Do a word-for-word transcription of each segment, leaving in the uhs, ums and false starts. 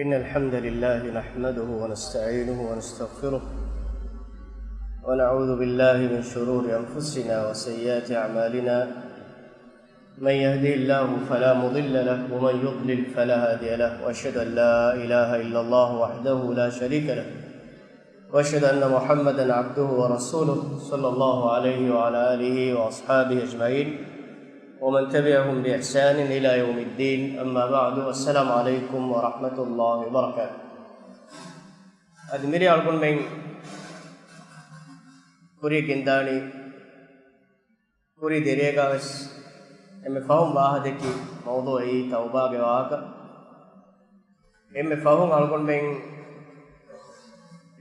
إن الحمد لله نحمده ونستعينه ونستغفره، ونعوذ بالله من شرور أنفسنا وسيئات أعمالنا. من يهده الله فلا مضل له، ومن يضلل فلا هادي له، وأشهد أن لا إله إلا الله وحده لا شريك له، وأشهد أن محمدا عبده ورسوله، صلى الله عليه وعلى آله وأصحابه أجمعين، ومن تبعهم بإحسان إلى يوم الدين. أما بعد، السلام عليكم ورحمة الله وبركاته. އަދި މިރޭ އަޅުގަނޑުމެން ކުރިޔަށް ގެންދާނީ، ކުރީ ދެރޭގަވެސް އެންމެ ފަހުން ވާހަކަ ދެއްކި މައުޟޫޢީ ތައުބާގެ ވާހަކަ. އެންމެ ފަހުން އަޅުގަނޑުމެން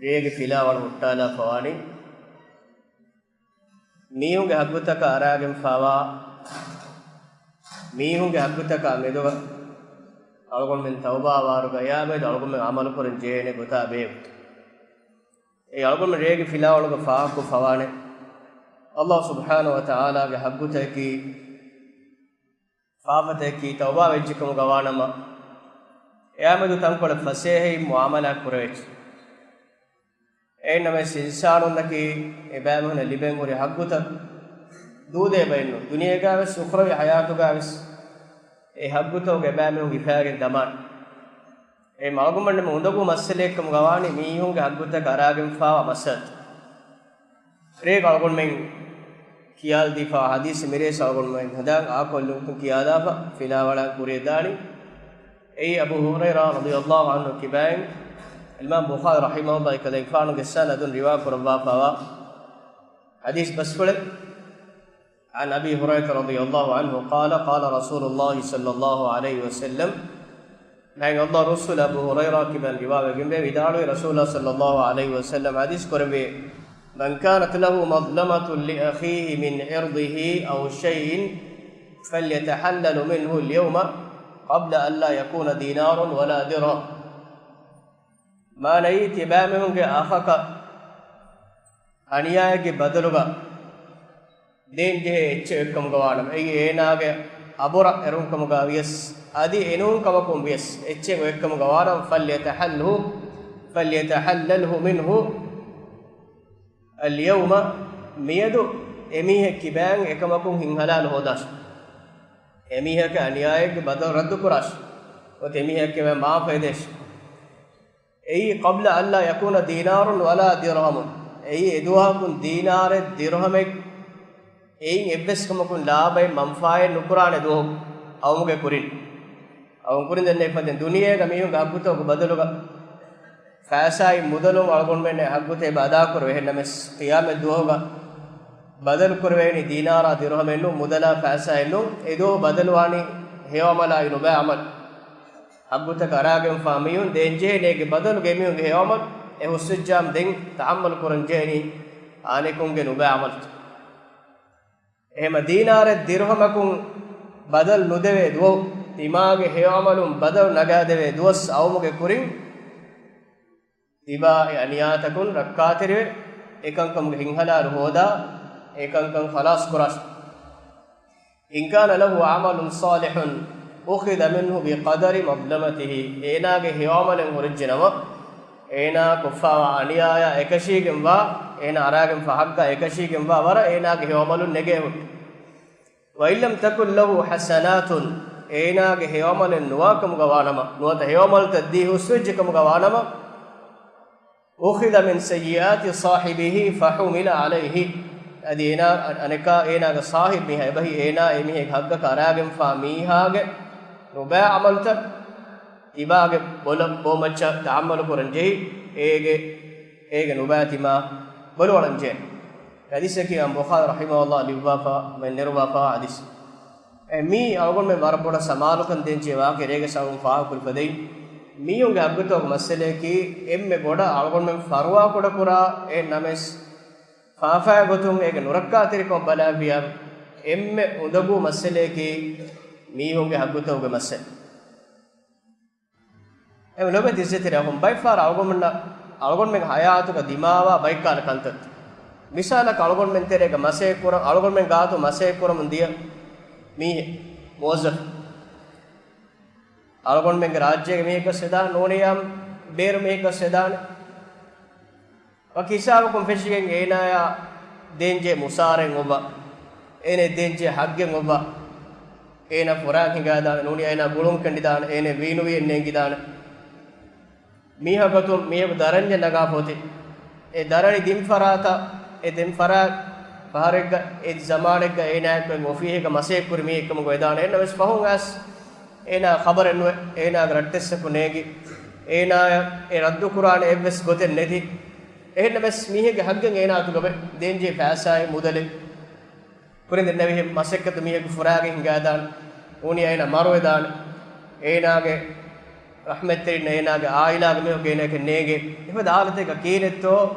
ރޭގެ ފިލާވަޅު ހުއްޓާލާފަވާނީ، މީހުންގެ ހައްގުތަކަށް އަރާގެންފާވާ، މީހުންގެ ހައްގުތަކާ މެދުގަ އަޅުގަނޑުމެން ތައުބާ ވާރުގަ އެއާ މެދު އަޅުގަނޑުމެން ޢަމަލު ކުރަން ޖެހޭނެ ގޮތާ ބެހޭ. އެ އަޅުގަނޑުމެން ރޭގެ ފިލާވަޅުގަ ފާހަގަކޮށް ފަވާނެ، ﷲ ސުބްޙާނަހޫ ވަތަޢާލާގެ ހައްގުތަކަކީ، ފާފަތަކަކީ ތައުބާ ވެއްޖެކަމުގަ ވާނަމަ، އެއާމެދު ތަންކޮޅެއް ފަސޭހައިން މުޢާމަލާތް ކުރެވިއްޖެ. އެހެންނަމަވެސް އިންސާނުންނަކީ އެބައިމީހުންނަށް ލިބެން ހުރި ހައްގުތައް ދޫދޭ ބައެއްނު، ދުނިޔޭގަވެސް އުޚްރަވީ ޙަޔާތުގަވެސް އެ ހައްގުތަކުގެ އެބައިމީހުން ހިފާގެން ދަމާނެ. އެ އަޅުގަނޑުމެން އުނދަގޫ މައްސަލައެއްކަމުގަ ވާނީ މީހުންގެ ހައްގުތަކަށް އަރާގެންފާވާ މައްސަލަތައް. ރޭގަ އަޅުގަނޑުމެން ކިޔާލަދީފާ ޙަދީޘް މިރޭ އަޅުގަނޑުމެން ހަނދާން އާކޮށްލުމަކުން ކިޔާލާފަ ފިލާވަޅާ ކުރިޔަށް ދާނީ. އެއީ އަބޫ ހުރައިރާ ރަޟިޔަﷲ ޢަންހު ކިބައިން، އިމާމް ބުޚާރީ ރަޙިމަހުﷲ އެކަލޭގެފާނުގެ ސަނަދުން ރިވާ ކުރައްވާފާވާ ޙަދީޘް ބަސްފުޅެއް. عن أبي هريرة رضي الله عنه قال، قال رسول الله صلى الله عليه وسلم، މާތް ﷲ ގެ ރަސޫލާ އަބޫ ހުރައިރާ ކިބައިން ރިވާވެގެންވޭ، ވިދާޅުވި، ރަސޫލާ ޞައްލަﷲ ޢަލައިހި ވަސައްލަމް ޙަދީޘް ކުރެއްވި، من كانت له مظلمة لأخيه من عرضه أو شيء فليتحلله منه اليوم قبل أن لا يكون دينار ولا درهم. މާނައީ، ތިބާމީހުންގެ އަޚަކަށް އަނިޔާއެއްގެ ބަދަލުގަ ދޭންޖެހޭ އެއްޗެއް އޮތްކަމުގަ ވާނަމަ، އެއީ އޭނާގެ އަބުރަށް އެރުންކަމުގަ ވިޔަސް، އަދި އެނޫން ކަމަކުން ވިޔަސް އެއްޗެއް އޮތްކަމުގަ ވާނަމަ، فليتحلله، فليتحلله منه اليوم، މިއަދު އެމީހެއް ކިބައިން އެކަމަކުން ހިތްހަލާލު ހޯދާށި. އެމީހަކަށް އަނިޔާއެއްގެ ބަދަލު ރައްދުކުރާށި. އޮތް އެމީހަކަށް މާފު ހެދޭށި. އެއީ، قبل أن لا يكون دينار ولا درهم. އެއީ، އެދުވަހަކުން ދީނާރެއް ދިރުހަމެއް އެއިން އެއްވެސް ކަމަކުން ލާބައެއް މަންފާއެއް ނުކުރާނެ ދުވަހު އައުމުގެ ކުރިން. އައުމު ކުރިން ދެންނެވި ފަދައިން ދުނިޔޭގަ މީހުންގެ ހައްގުތަކުގެ ބަދަލުގަ ފައިސާއިން މުދަލުން އަޅުގަނޑުމެންނަށް ހައްގުތައް އެބަ އަދާކުރެވޭ. އެހެންނަމަވެސް، ޤިޔާމަތް ދުވަހުގަ ބަދަލު ކުރެވޭނީ ދީނާރާ ދިރުހަމެއްނޫން، މުދަލާ ފައިސާއެއްނޫން. އެދުވަހު ބަދަލުވާނީ ހެޔޮ ޢަމަލާއި ނުބައި ޢަމަލު. ހައްގުތަކަށް އަރާގެންފާ މީހުން ދޭންޖެހޭނީ އޭގެ ބަދަލުގަ އެމީހުންގެ ހެޔޮ ޢަމަލު. އެ ހުސްވެއްޖާމަ ދެން ތަޙައްމަލު ކުރަން ޖެހެނީ އަނެކުންގެ ނުބައި ޢަމަލުތައް. އެހެންމަ ދީނާރެއް ދިރުހަމަކުން ބަދަލު ނުދެވޭ ދުވަހު، ތިމާގެ ހެޔޮ ޢަމަލުން ބަދަލު ނަގާދެވޭ ދުވަސް އައުމުގެ ކުރިން، ތިބާ އެ އަނިޔާތަކުން ރައްކާތެރިވެ، އެކަންކަމުގެ ހިތްހަލާލު ހޯދާ، އެކަންކަން ޚަލާޞް ކުރާށި. إن كان له عمل صالح أخذ منه بقدر مظلمته. އޭނާގެ ހެޔޮ ޢަމަލެއް ހުރެއްޖެނަމަ، އޭނާ ކޮށްފާވާ އަނިޔާޔާ އެކަށީގެންވާ، އޭނާ އަރާގެންފާ ހައްގާ އެކަށީގެންވާ ވަރަށް އޭނާގެ ހެޔޮ ޢަމަލުން ނެގޭ ހުއްޓި. وإن لم تكن له حسنات، އޭނާގެ ހެޔޮ ޢަމަލެއް ނުވާކަމުގަ ވާނަމަ، ނުވަތަ ހެޔޮ ޢަމަލުތައް ދީ ހުސްވެއްޖެކަމުގަ ވާނަމަ، أخذ من سيئات صاحبه فحمل عليه. އަދި އޭނާ، އަނެކާ އޭނާގެ ޞާޙިބު މީހާ އެބަހީ، އޭނާ އެމީހެއްގެ ހައްގަކަށް އަރާގެންފާ މީހާގެ ނުބައި ޢަމަލުތައް ތިބާގެ ބޮލަށް ބޯމައްޗަށް ތަޙައްމަލު ކުރަން ޖެހި، އޭގެ، އޭގެ ނުބައި ތިމާ ބޮލުވަޅަން ޖެހޭ. ޙަދީޘަކީ އިމާމް ބުޚާރީ ރަޙިމަހުﷲ ލިޔުއްވާފާ، ނެރުއްވާފާ ޙަދީޘް. އެ މީ އަޅުގަނޑުމެން ވަރަށް ބޮޑަށް ސަމާލުކަން ދޭންޖެހޭ ވާހަކަ ރޭގެ ސަބަބުން ފާހަގަކުރި ފަދައިން، މީހުންގެ ހައްގުތަކުގެ މައްސަލައަކީ އެންމެ ބޮޑަށް އަޅުގަނޑުމެން ފަރުވާކުޑަކުރާ އެއް ނަމެސް، ފާފައިގެ ގޮތުން އޭގެ ނުރައްކާތެރިކަން ބަލާފިޔާ އެންމެ އުނދަގޫ މައްސަލައަކީ މީހުންގެ ހައްގުތަކުގެ މައްސަލަ. އެ ލޮބެތި އިއްޒަތްތެރި އަޚުން، ބައެއްފަހަރަށް އަޅުގަނޑުމެންނަށް، އަޅުގަނޑުމެންގެ ޙަޔާތުގަ ދިމާވާ ބައެއްކަހަލަ ކަންތައް، މިސާލަކަށް އަޅުގަނޑުމެން ތެރޭގަ މަސައްކަތް ކުރަން، އަޅުގަނޑުމެން ގާތު މަސައްކަތް ކުރަމުން ދިޔަ މީހެއް، މުވައްޒަފެއް. އަޅުގަނޑުމެންގެ ރާއްޖޭގެ މީހެއްގަސް ވެދާނެ، ނޫނިޔާ ބޭރު މީހެއްގަސް ވެދާނެ. ވަކި ހިސާބަކުން ފެށިގެން އޭނާޔާ ދޭންޖެހޭ މުސާރައެއް އޮއްވާ، އޭނަ ދޭންޖެހޭ ހައްގެއް އޮއްވާ، އޭނާ ފުރާގަ ހިނގާދާނެ، ނޫނިޔާ އޭނާ ގުޅުން ކެނޑިދާނެ، އޭނަ ވީނުވިއެއް ނޭނގިދާނެ. މީހާ ގޮތުން މީހަކު ދަރަންޏެއް ނަގާފަ އޮތީ، އެ ދަރަނި ދިން ފަރާތަށް، އެ ދިން ފަރާތް ފަހަރެއްގަ، އެ ޒަމާނެއްގަ އޭނާއެކު އޮފީހެއްގަ މަސައްކަތް ކުރި މީހެއްކަމުގަ ވެދާނެ. އެހެންނަމަވެސް ފަހުން އައިސް އޭނާ ޚަބަރެއް ނުވެ، އޭނާގެ ރައްޓެއްސަކު ނޭނގި، އޭނާއަށް އެ ރައްދު ކުރާނެ އެއްވެސް ގޮތެއް ނެތި. އެހެންނަމަވެސް މީހެއްގެ ހައްގެއް އޭނާ އަތުގަ ވޭ، ދޭންޖެހޭ ފައިސާއެއް މުދަލެއް. ކުރިން ދެންނެވިހެން މަސައްކަތު މީހަކު ފުރާގެ ހިނގާދާނެ، ނޫނިޔާ އޭނާ މަރުވެދާނެ، އޭނާގެ ރަޙްމަތްތެރިންނަށް އޭނާގެ އާއިލާގެ މީހަކު އޭނާއަކަށް ނޭނގޭ. އެފަދަ ހާލަތެއްގަ ކިހިނެއްތޯ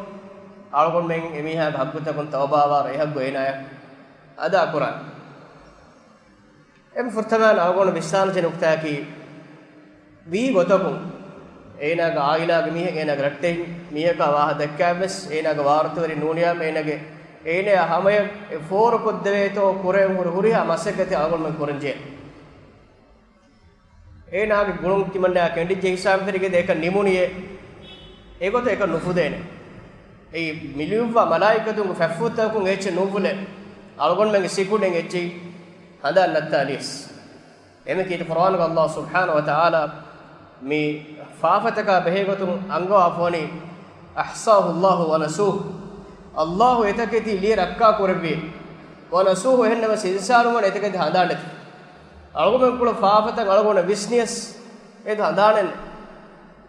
އަޅުގަނޑުމެން އެމީހާގެ ހައްގުތަކުން ތައުބާވާރު އެ ހައްގު އޭނާއަށް އަދާކުރާނެ. އެންމެ ފުރަތަމަ އަޅުގަނޑު ވިސްނާލަންޖެހޭ ނުކުތާއަކީ، ވީ ގޮތަކުން އޭނާގެ އާއިލާގެ މީހެއް، އޭނާގެ ރައްޓެހިން މީހަކާ ވާހަކަ ދައްކާއިރުވެސް އޭނާގެ ވާރުތުވެރިން ނޫނިޔާމެ އޭނާގެ، އޭނާޔާ ހަމަޔަށް އެ ފޯރު ކޮށްދެވޭތޯ ކުރެވެން ހުރި ހުރިހާ މަސައްކަތެއް އަޅުގަނޑުމެން ކުރަންޖެހޭ. އޭނާގެ ގުޅުން ތިމަންނަޔާ ކެނޑިއްޖެ ހިސާބުން ފެށިގެން އެކަން ނިމުނީއޭ. އެގޮތަށް އެކަން ނުފުދޭނެ. އެއީ މި ލިޔުއްވާ މަލާއިކަތުންގެ ފަތްފުށްތަކުން އެއްޗެއް ނުއުފުލޭ. އަޅުގަނޑުމެންގެ ސިކުނޑިން އެއްޗެހި ހަނދާން ނައްތާލިޔަސް. އެމެ ކީރިތި ޤުރްއާނުގަ ﷲ ސުބްޙާނަހޫ ވަތަޢާލާ މި ފާފަތަކާ ބެހޭގޮތުން އަންގަވާފަވަނީ، "أحصاه الله ونسوه." ﷲ އެތަކެތި ލިޔެ ރައްކާކުރެއްވި. "ونسوه" އެހެންނަމަވެސް އިންސާނުން ވަނީ އެތަކެތި ހަނދާން ނެތި. އަޅުގަނޑުމެން ކުޅަ ފާފަތައް އަޅުގަނޑު ވިސްނިޔަސް އެތަ ހަނދާނެއް ނެތް.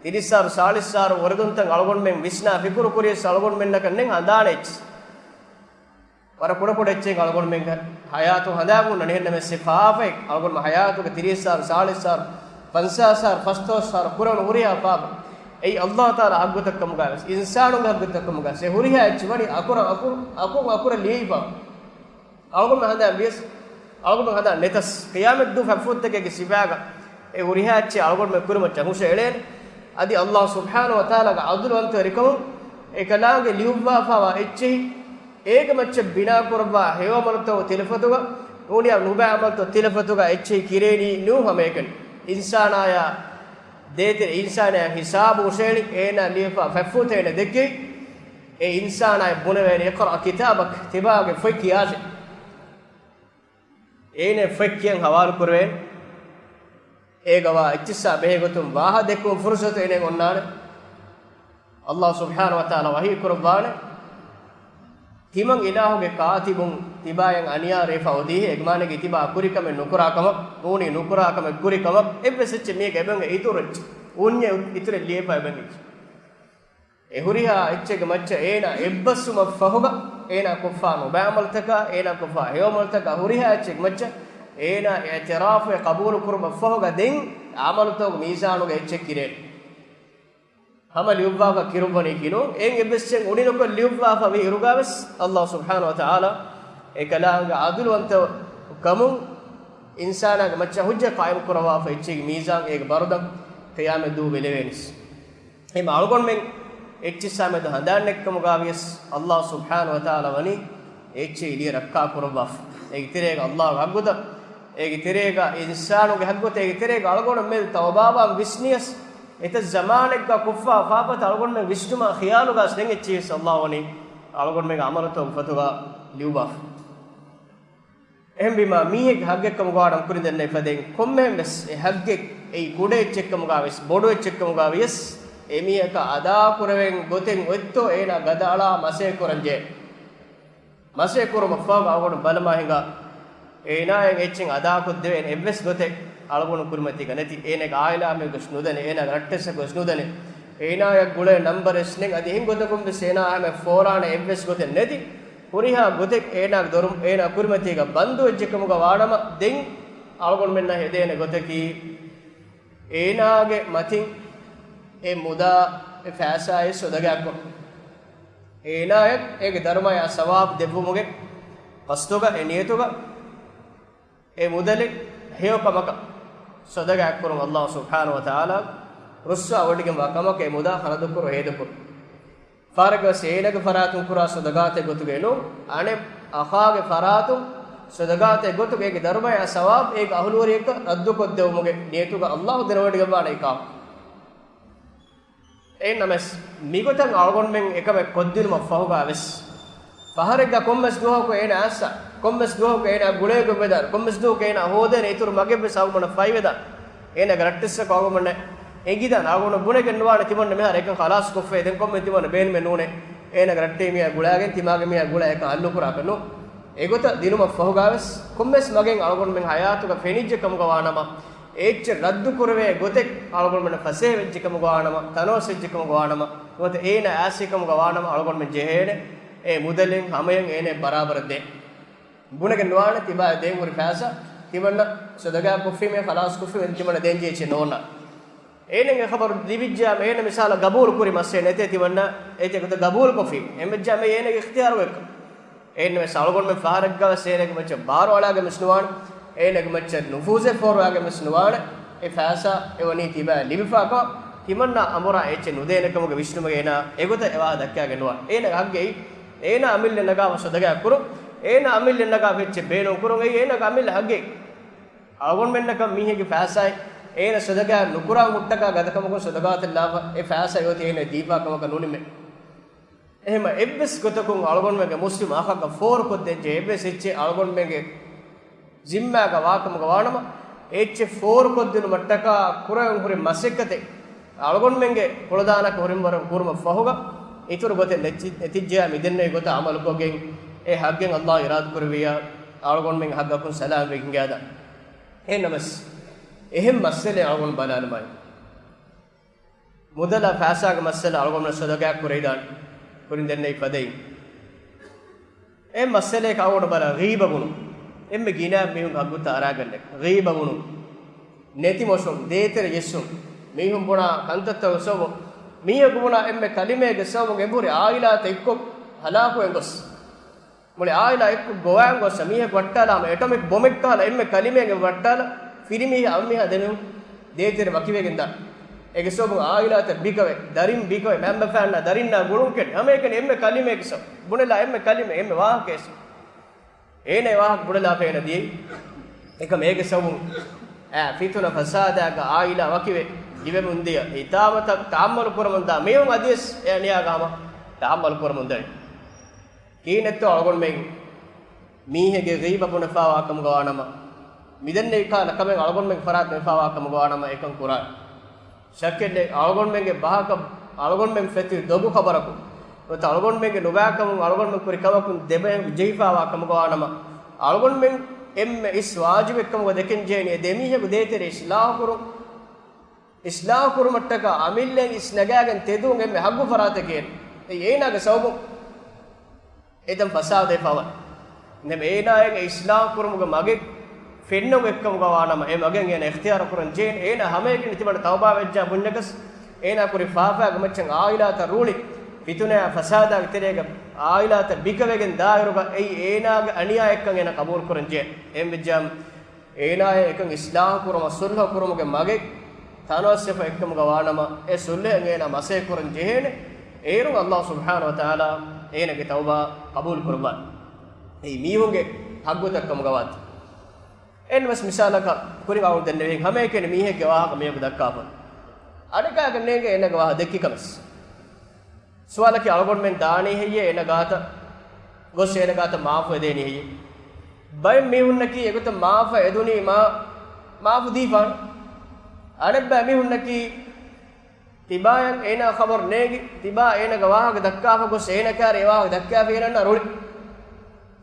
ތިރީސް ސާރު، ސާޅީސް ސާރު ވަރުދުންތައް އަޅުގަނޑުމެން ވިސްނާ ފިކުރު ކުރިޔަސް އަޅުގަނޑުމެންނަކަށް ނެތް ހަނދާނެއް. ވަރަށް ކުޑަކުޑަ އެއްޗެއް އަޅުގަނޑުމެންގެ ހަޔާތު ހަނދާން ހުންނަނީ. އެހެންނަމަވެސް އެ ފާފައެއް އަޅުގަނޑުމެ ހަޔާތުގެ ތިރީސް ސާރު، ސާޅީސް ސާރު، ފަންސާސް ސާރު، ފަސްދޮޅަސް ސާރު ކުރެވުނު ހުރިހާ ފާފަ، އެއީ ﷲ ތަޢާލާ ހައްގުތައް ކަމުގަވެސް، އިންސާނުންގެ ހައްގުތައް ކަމުގަވެސް، އެ ހުރިހާ އެއްޗެއް ވަނީ އަކުރަށް އަކުރު، އަކުން އަކުރަށް ލިޔެވިފަ. އަޅުގަނޑު ހަނދާން ވިޔަސް، އަޅުގަނޑު ހަނދާން ނެތަސް، ޤިޔާމަތްދުވަހު ފަތްފުށްތަކެއްގެ ސިފައިގަ އެ ހުރިހާ އެއްޗެއް އަޅުގަނޑުމެ ކުރިމައްޗަށް ހުށައެޅޭނެ. އަދި ﷲ ސުބްޙާނަހޫ ވަތަޢާލާގެ ޢަދުލުވަންތަވެރިކަމުން އެކަލާނގެ ލިޔުއްވާފައިވާ އެއްޗެހި، އޭގެ މައްޗަށް ބިނާކުރައްވާ ހެޔޮ ޢަމަލުތައް ތިލަފަތުގަ، ނޫނިޔާ ނުބައި ޢަމަލުތައް ތިލަފަތުގަ އެއްޗެހި ކިރޭނީ ނޫން ހަމައެކަނި. އިންސާނާޔާ ދޭތެރެ އިންސާނާޔާ ހިސާބު ހުށައެޅި، އޭނާ ލިޔެފާ ފަތްފުށްތައް އޭނަ ދެއްކި، އެ އިންސާނާޔަށް ބުނެވޭނެ، "اقرأ كتابك" ތިބާގެ ފޮތް ކިޔާށޭ. އޭނަ ފޮތް ކިޔަން ހަވާލު ކުރެވޭނެ. އޭގަވާ އެއްޗިއްސާ ބެހޭގޮތުން ވާހަ ދެއްކުން ފުރުސަތު އޭނަ އޮންނާނެ. ﷲ ސުބްޙާނަހޫ ވަތަޢާލާ ވަޙީ ކުރައްވާނެ، ތިމަން އިލާހުގެ ކާތިބުން ތިބާޔަށް އަނިޔާ ރޭފަ އޮދީހޭ، އެގެ މާނައަކީ ތިބާ ކުރިކަމެއް ނުކުރާ ކަމަށް، ނޫނީ ނުކުރާ ކަމެއް ކުރި ކަމަށް، އެއްވެސް އެއްޗެއް މީގެ އެބަނގެ އިތުރު އެއްޗެއް، އުންޏެއް އިތުރެއް ލިޔެފަ އެބަނގެ އެއްޗެއް. އެ ހުރިހާ އެއްޗެއްގެ މައްޗަށް އޭނާ އެއްބަސްވުމަށް ފަހުގަ، އޭނާ ކޮށްފާ ނުބައި ޢަމަލުތަކާ، އޭނާ ކޮށްފާ ހެޔޮ ޢަމަލުތަކާ ހުރިހާ އެއްޗެއްގެ މައްޗަށް އޭނާ އިޢުތިރާފުވެ ޤަބޫލު ކުރުމަށް ފަހުގަ ދެން ޢަމަލުތަކުގެ މީޒާނުގަ އެއްޗެއް ކިރޭނެ. ހަމަ ލިޔުއްވާފަ ކިރުއްވަނީކީ ނޫން. އެއްވެސް އެއްޗެއް އުނި ނުކޮށް ލިޔުއްވާފަ ވީ އިރުގަވެސް، ﷲ ސުބްޙާނަހޫ ވަތަޢާލާ އެކަލާނގެ ޢަދުލުވަންތަ ކަމުން އިންސާނާގެ މައްޗަށް ޙުއްޖަތް ޤާއިމު ކުރައްވާފަ އެއްޗެއްގެ މީޒާން އޭގެ ބަރުދަން ޤިޔާމަތްދުވަހު ބެލެވޭނެސް. އެހެން އަޅުގަނޑުމެން އެއްޗިއްސާމެދު ހަނދާން ނެތްކަމުގަ ވިޔަސް، ﷲ ސުބްޙާނަހޫ ވަތަޢާލާ ވަނީ އެއްޗެއް ލިޔެ ރައްކާކުރައްވާފަ. އޭގެ ތެރޭގަ ﷲގެ ޙައްޤުތައް، އޭގެ ތެރޭގަ އިންސާނުގެ ޙައްޤުތައް، އޭގެ ތެރޭގަ އަޅުގަނޑު މެދު ތައުބާވާން ވިސްނިޔަސް، އެތައް ޒަމާނެއްގަ ކޮށްފާ ފާފަތައް އަޅުގަނޑުމެން ވިސްނުމާ ޚިޔާލުގަސް ދެން އެއްޗިއްސް ﷲ ވަނީ އަޅުގަނޑުމެންގެ ޢަމަލުތަކުގެ ފޮތުގަ ލިޔުއްވާފަ. އެހެންވީމާ، މީހެއްގެ ޙައްޤެއްކަމުގަ ވާނަމަ ކުރިން ދެންނެވި ފަދައިން ކޮންމެހެން ވެސް އެ ޙައްޤެއް، އެއީ ކުޑަ އެއްޗެއްކަމުގަ ވިޔަސް، ބޮޑު އެއްޗެއްކަމުގަ ވިޔަސް، އެމީހަކަށް އަދާކުރެވެން ގޮތެއް އޮތްތޯ އޭނާ ގަދައަޅާ މަސައްކަތް ކުރަންޖެހޭ. މަސައްކަތް ކުރުމަށްފަހު އަޅުގަނޑު ބަލަމާ ހިނގާ، އޭނާއަށް އެއްޗެއް އަދާކޮށްދެވޭނެ އެއްވެސް ގޮތެއް އަޅުގަނޑު ކުރިމަތީގަ ނެތި. އޭނާގެ ޢާއިލާ މީހަކުވެސް ނުދަނީ، އޭނާގެ ރައްޓެއްސަކުވެސް ނުދަނީ، އޭނާއަށް ގުޅޭ ނަންބަރެއްވެސް ނެތް. އަދި އެހެން ގޮތަކުންވެސް އޭނާ ހަމަ ފޯރާނެ އެއްވެސް ގޮތެއް ނެތި. ހުރިހާ ގޮތެއް އޭނާގެ ދޮރުން އޭނާ ކުރިމަތީގަ ބަންދުވެއްޖެކަމުގަ ވާނަމަ، ދެން އަޅުގަނޑުމެންނަށް ހެދޭނެ ގޮތަކީ، އޭނާގެ މަތިން އެ މުދާ އެ ފައިސާއެއް ޞަދަޤާތްކޮށް، އޭނާއަށް އޭގެ ދަރުމަޔާ ސަވާބު ދެއްވުމުގެ ޤަޞްދުގަ، އެ ނިޔަތުގަ، އެ މުދަލެއް ހެޔޮ ކަމަކަށް ޞަދަޤާތްކުރުން، ﷲ ސުބްޙާނަހޫ ވަތަޢާލާ ރުއްސާވޮޑިގެންވާ ކަމަކަށް އެ މުދާ ޚަރަދުކުރު ހޭދަކުރުން. ފަހަރެއްގަސް އޭނާގެ ފަރާތުން ކުރާ ޞަދަޤާތެއް ގޮތުގައެއް ނޫން، އަނެއް އަޚާގެ ފަރާތުން ޞަދަޤާތެއް ގޮތުގައި އޭގެ ދަރުމަޔާ ސަވާބު އޭގެ އަހުލުވެރިޔަކަށް ރައްދުކޮށްދެވުމުގެ ނިޔަތުގަ ﷲ ދެނެވޮޑިގަންވާނެ އެކާ. އެހެންނަމަވެސް، މިގޮތަށް އަޅުގަނޑުމެން އެކަމެއް ކޮށްދިނުމަށް ފަހުގަ ވެސް، ފަހަރެއްގަ ކޮންމެސް ދުވަހަކު އޭނަ އައްސަ، ކޮންމެސް ދުވަހަކު އޭނަ ގުޅޭގޮތް ވެދާނެ، ކޮންމެސް ދުވަހަކު އޭނަ ހޯދޭނެ އިތުރު މަގެއްވެސް އަޅުގަނޑަށް ފައިވެދާނެ. އޭނަގެ ރައްޓެއްސަކު އަޅުގަނޑަށް އެނގިދާނެ. އަޅުގަނޑު ބުނެގެން ނުވާނެ ތިމަންނަ މިހާރު އެކަން ޚަލާސް ކޮށްފައި ދެން ކޮންމެ ތިމަންނަ ބޭނުމެއް ނޫނޭ. އޭނަގެ ރައްޓެއް މީހާ ގުޅާގެން ތިމާގެ މީހާ ގުޅާ އެކަން ހައްލުކުރާކަށް ނޫން. އެގޮތަށް ދިނުމަށް ފަހުގަވެސް ކޮންމެސް މަގެއް އަޅުގަނޑުމެން ހަޔާތުގަ ފެނިއްޖެ ކަމުގަ ވާނަމަ، އެއްޗެއް ރައްދު ކުރެވޭ ގޮތެއް އަޅުގަނޑުމެންނަށް ފަސޭހަ ވެއްޖެ ކަމުގަ ވާނަމަ، ތަނަވަސް ވެއްޖެ ކަމުގަ ވާނަމަ، ނުވަތަ އޭނަ އާސީ ކަމުގަ ވާނަމަ، އަޅުގަނޑުމެން ޖެހޭނެ އެ މުދަލެއް ހަމަޔަށް އޭނަ ބަރާބަރަށް ދޭން. ބުނެގެން ނުވާނެ ތިބާ ދޭން ހުރި ފައިސާ ތިމަންނަ ޞަދަޤާ ކޮށްފީމޭ ޚަލާސް ކޮށްފީމޭ ތިމަންނަ ދޭން ޖެހޭ އެއްޗެއް ނޯންނާނެ. އޭނަގެ ޚަބަރު ލިބިއްޖާމަ އޭނަ މިސާލަށް ގަބޫލު ކުރި މައްސަލަ ނެތޭ ތިމަންނަ އޭތެ ގޮތަށް ގަބޫލު ކޮށްފީ. އެހެންވެއްޖާމަ އޭނަގެ އިޚްތިޔާރު އެއްކަ. އެހެންނަމަވެސް އަޅުގަނޑުމެން ފަހަރެއްގަވެސް އޭނަގެ މައްޗަށް ބާރު އަޅާގެން ވެސް ނުވާނެ. އޭނަގެ މައްޗަށް ނުފޫޒެއް ފޯރުވާގެން ވެސް ނުވާނެ. އެ ފައިސާ އެވަނީ ތިބާ ލިބިފާކަމަށް ތިމަންނަ އަނބުރާ އެއްޗެއް ނުދޭނެ ކަމުގެ ވިސްނުމެއް އޭނާ އެގޮތަށް އެވާހަކަ ދައްކާގެން ނުވާނެ. އޭނަގެ ހައްގެއް އެއީ އޭނާ އަމިއްލަ ނަގާފަ ޞަދަޤާ ކުރުން. އޭނާ އަމިއްލަ ނަގާފަ އެއްޗެއް ބޭނުން ކުރުން. އެއީ އޭނާގެ އަމިއްލަ ހައްގެއް. އަޅުގަނޑުމެންނަކަށް މީހެއްގެ ފައިސާއެއް އޭނަ ޞަދަޤާ ނުކުރާ ހުއްޓަކާ ގަދަކަމަކުން ޞަދަޤާތަށް ލާފަ އެ ފައިސާ އޮތީ އޭނަ ދީފާ ކަމަކަށް ނޫނީމޭ. އެހެންމަ އެއްވެސް ގޮތަކުން އަޅުގަނޑުމެންގެ މުސްލިމް އަޚަކަށް ފޯރުކޮށްދޭންޖެހޭ އެއްވެސް އެއްޗެއް އަޅުގަނޑުމެންގެ ޒިންމާގަ ވާކަމުގަ ވާނަމަ، އެއްޗެއް ފޯރުކޮށްދިނުމަށްޓަކާ ކުރެވެން ހުރި މަސައްކަތެއް އަޅުގަނޑުމެންގެ ކުޅަދާނަކަށް ހުރިންވަރު ކުރުމަށް ފަހުގަ، އިތުރު ގޮތެއް ނެތި-، ނެތިއްޖެޔާ މިދެންނެވި ގޮތަށް ޢަމަލުކޮށްގެން، އެ ހައްގެއް ﷲ އިރާދަކުރެއްވިއްޔާ، އަޅުގަނޑުމެން ހައްގަކުން ސަލާމަތްވެގެން ހިނގާދާނެ. އެހެންނަމަވެސް، އެހެން މައްސަލައެއް އަޅުގަނޑު ބަލާލަމާއި. މުދަލާ ފައިސާގެ މައްސަލަ އަޅުގަނޑުމެން ޞަދަޤާ ކުރެވިދާނެ. ކުރިން ދެންނެވި ފަދައިން. އެ މައްސަލައަކަށް އަޅުގަނޑު ބަލާ ޣީބަ ބުނުން. އެންމެ ގިނަ މީހުން ހައްގުތައް އަރާގަންނެ. ޣީބަ ބުނުން. ނެތިމޮށުން، ދޭތެރެ ޖެއްސުން. މީހުން ބުނާ ކަންތައްތަކުގެ ސަބަބުން، މީހަކު ބުނާ އެންމެ ކަލިމައެއްގެ ސަބަބުން އެނބުރި އާއިލާތައް އެއްކޮށް ހަލާކުވެން ގޮސް. މުޅި އާއިލާ އެއްކޮށް ގޮވާން ގޮސް މީހަކު ވައްޓާލާ ހަމަ އެޓޮމިކް ބޮމެއް ކަހަލަ އެންމެ ކަލިމައެއްގެ ވައްޓާލަ ފިރިމީހާ އަންމީހާ ދެމިހުން ދޭތެރެ ވަކިވެގެން ދާ. އޭގެ ސަބަބުން އާއިލާތައް ބިކަވެ، ދަރިން ބިކަވެ، މައިންބަފައިންނާ ދަރިންނާ ގުޅުން ކެނޑި. ހަމައެކަނި އެންމެ ކަލިމައެއްގެ ސަބަބުން. ބުނެލާ އެންމެ ކަލިމަ، އެންމެ ވާހަކައެއް ސަބަބުން. އޭނަ އެ ވާހަކަ ބުނެލާފަ އޭނަ ދިޔައީ. އެކަމް އޭގެ ސަބަބުން އައި ފިތުނަ ފަސާދާގަ އާއިލާ ވަކިވެ، ލިބެމުންދިޔަ ހިތާމަތައް ތަޙައްމަލު ކުރަމުންދާ މީހުން އަދިވެސް އެ އަނިޔާގަ ހަމަ ތަޙައްމަލު ކުރަމުންދަނީ. ކިހިނެއްތޯ އަޅުގަނޑުމެން މީހެއްގެ ޣީބަ ބުނެފާވާ ކަމުގަ ވާނަމަ، މިދެންނެވި ކަހަލަ ކަމެއް އަޅުގަނޑުމެން ފަރާތުން ވެފާވާ ކަމުގަ ވާނަމަ އެކަން ކުރާނެ. ޝައްކެއް ނެތް، އަޅުގަނޑުމެންގެ ބަހަކަށް އަޅުގަނޑުމެން ފެތި ދޮގު ޚަބަރަކުން، ނުވަތަ އަޅުގަނޑުމެންގެ ނުބައިކަމުން އަޅުގަނޑުމެން ކުރި ކަމަކުން ދެބަޔަކު ޖެހިފާވާ ކަމުގަ ވާނަމަ، އަޅުގަނޑުމެން އެންމެ އިސް ވާޖިބެއްކަމުގަ ދެކެން ޖެހެނީ އެ ދެމީހަކު ދޭތެރެ އިޞްލާޙު ކުރުން. އިޞްލާޙު ކުރުމަށްޓަކާ އަމިއްލައިން އިސް ނަގާގެން ތެދުވުން އެންމެ ހައްގު ފަރާތެކޭ. އެއީ އޭނާގެ ސަބަބުން އެތަން ފަސާދަވެފަވަން. ނަމަ އޭނާއަށް އިޞްލާޙު ކުރުމުގެ މަގެއް ފެންނަން އެއްކަމުގަ ވާނަމަ، އެ މަގެއް އޭނާ އިޚްތިޔާރު ކުރަން ޖެހޭނެ. އޭނާ ހަމައެކަނި ތިމަން ތައުބާ ވެއްޖާ ބުންޏަކަސް، އޭނާ ކުރި ފާފައިގެ މައްޗަށް އާއިލާތައް ރޫޅި، ފިތުނަޔާ ފަސާދާގެ ތެރޭގަ އާއިލާތައް ބިކަވެގެން ދާއިރުގަ އެއީ އޭނާގެ އަނިޔާއެއްކަން އޭނާ ޤަބޫލު ކުރަން ޖެހޭނެ. އެހެން ވެއްޖާމަ، އޭނާއަށް އެކަން އިޞްލާޙު ކުރުމަށް، ޞުލްޙު ކުރުމުގެ މަގެއް ތަނަވަސްވެފަ އެއްކަމުގަ ވާނަމަ، އެ ޞުލްޙައިން އޭނާ މަސައްކަތް ކުރަން ޖެހޭނެ. އޭރުން ﷲ ސުބްޙާނަހޫ ވަތަޢާލާ އޭނާގެ ތައުބާ ޤަބޫލު ކުރައްވާނެ. އެއީ މީހުންގެ ޙައްޤުތައް ކަމުގަ ވާތީ. އެހެން ވެސް މިސާލަކަށް ކުރިން އަޅުގަނޑު ދެންނެވިހެން ހަމައެކަނި މީހެއްގެ ވާހަކަ މީހަކު ދައްކާފަ. އަނެކާގެ ނޭނގެ އޭނާގެ ވާހަކަ ދެއްކި ކަމެއް. ސުވާލަކީ އަޅުގަނޑުމެން ދާނީ ހެއްޔޭ އޭނަ ގާތަށް ގޮސް އޭނަ ގާތަށް މާފު އެދޭނީ ހެއްޔޭ؟ ބައެއް މީހުންނަކީ އެގޮތަށް މާފަށް އެދުނީމާ މާފު ދީފާނެ. އަނެއްބައި މީހުންނަކީ ތިބާޔަށް އޭނާ ޚަބަރު ނޭގި، ތިބާ އޭނާގެ ވާހަކަ ދައްކާފަ ގޮސް އޭނަ ކާރި އެ ވާހަކަ ދައްކާފަ އޭނަ ރުޅި.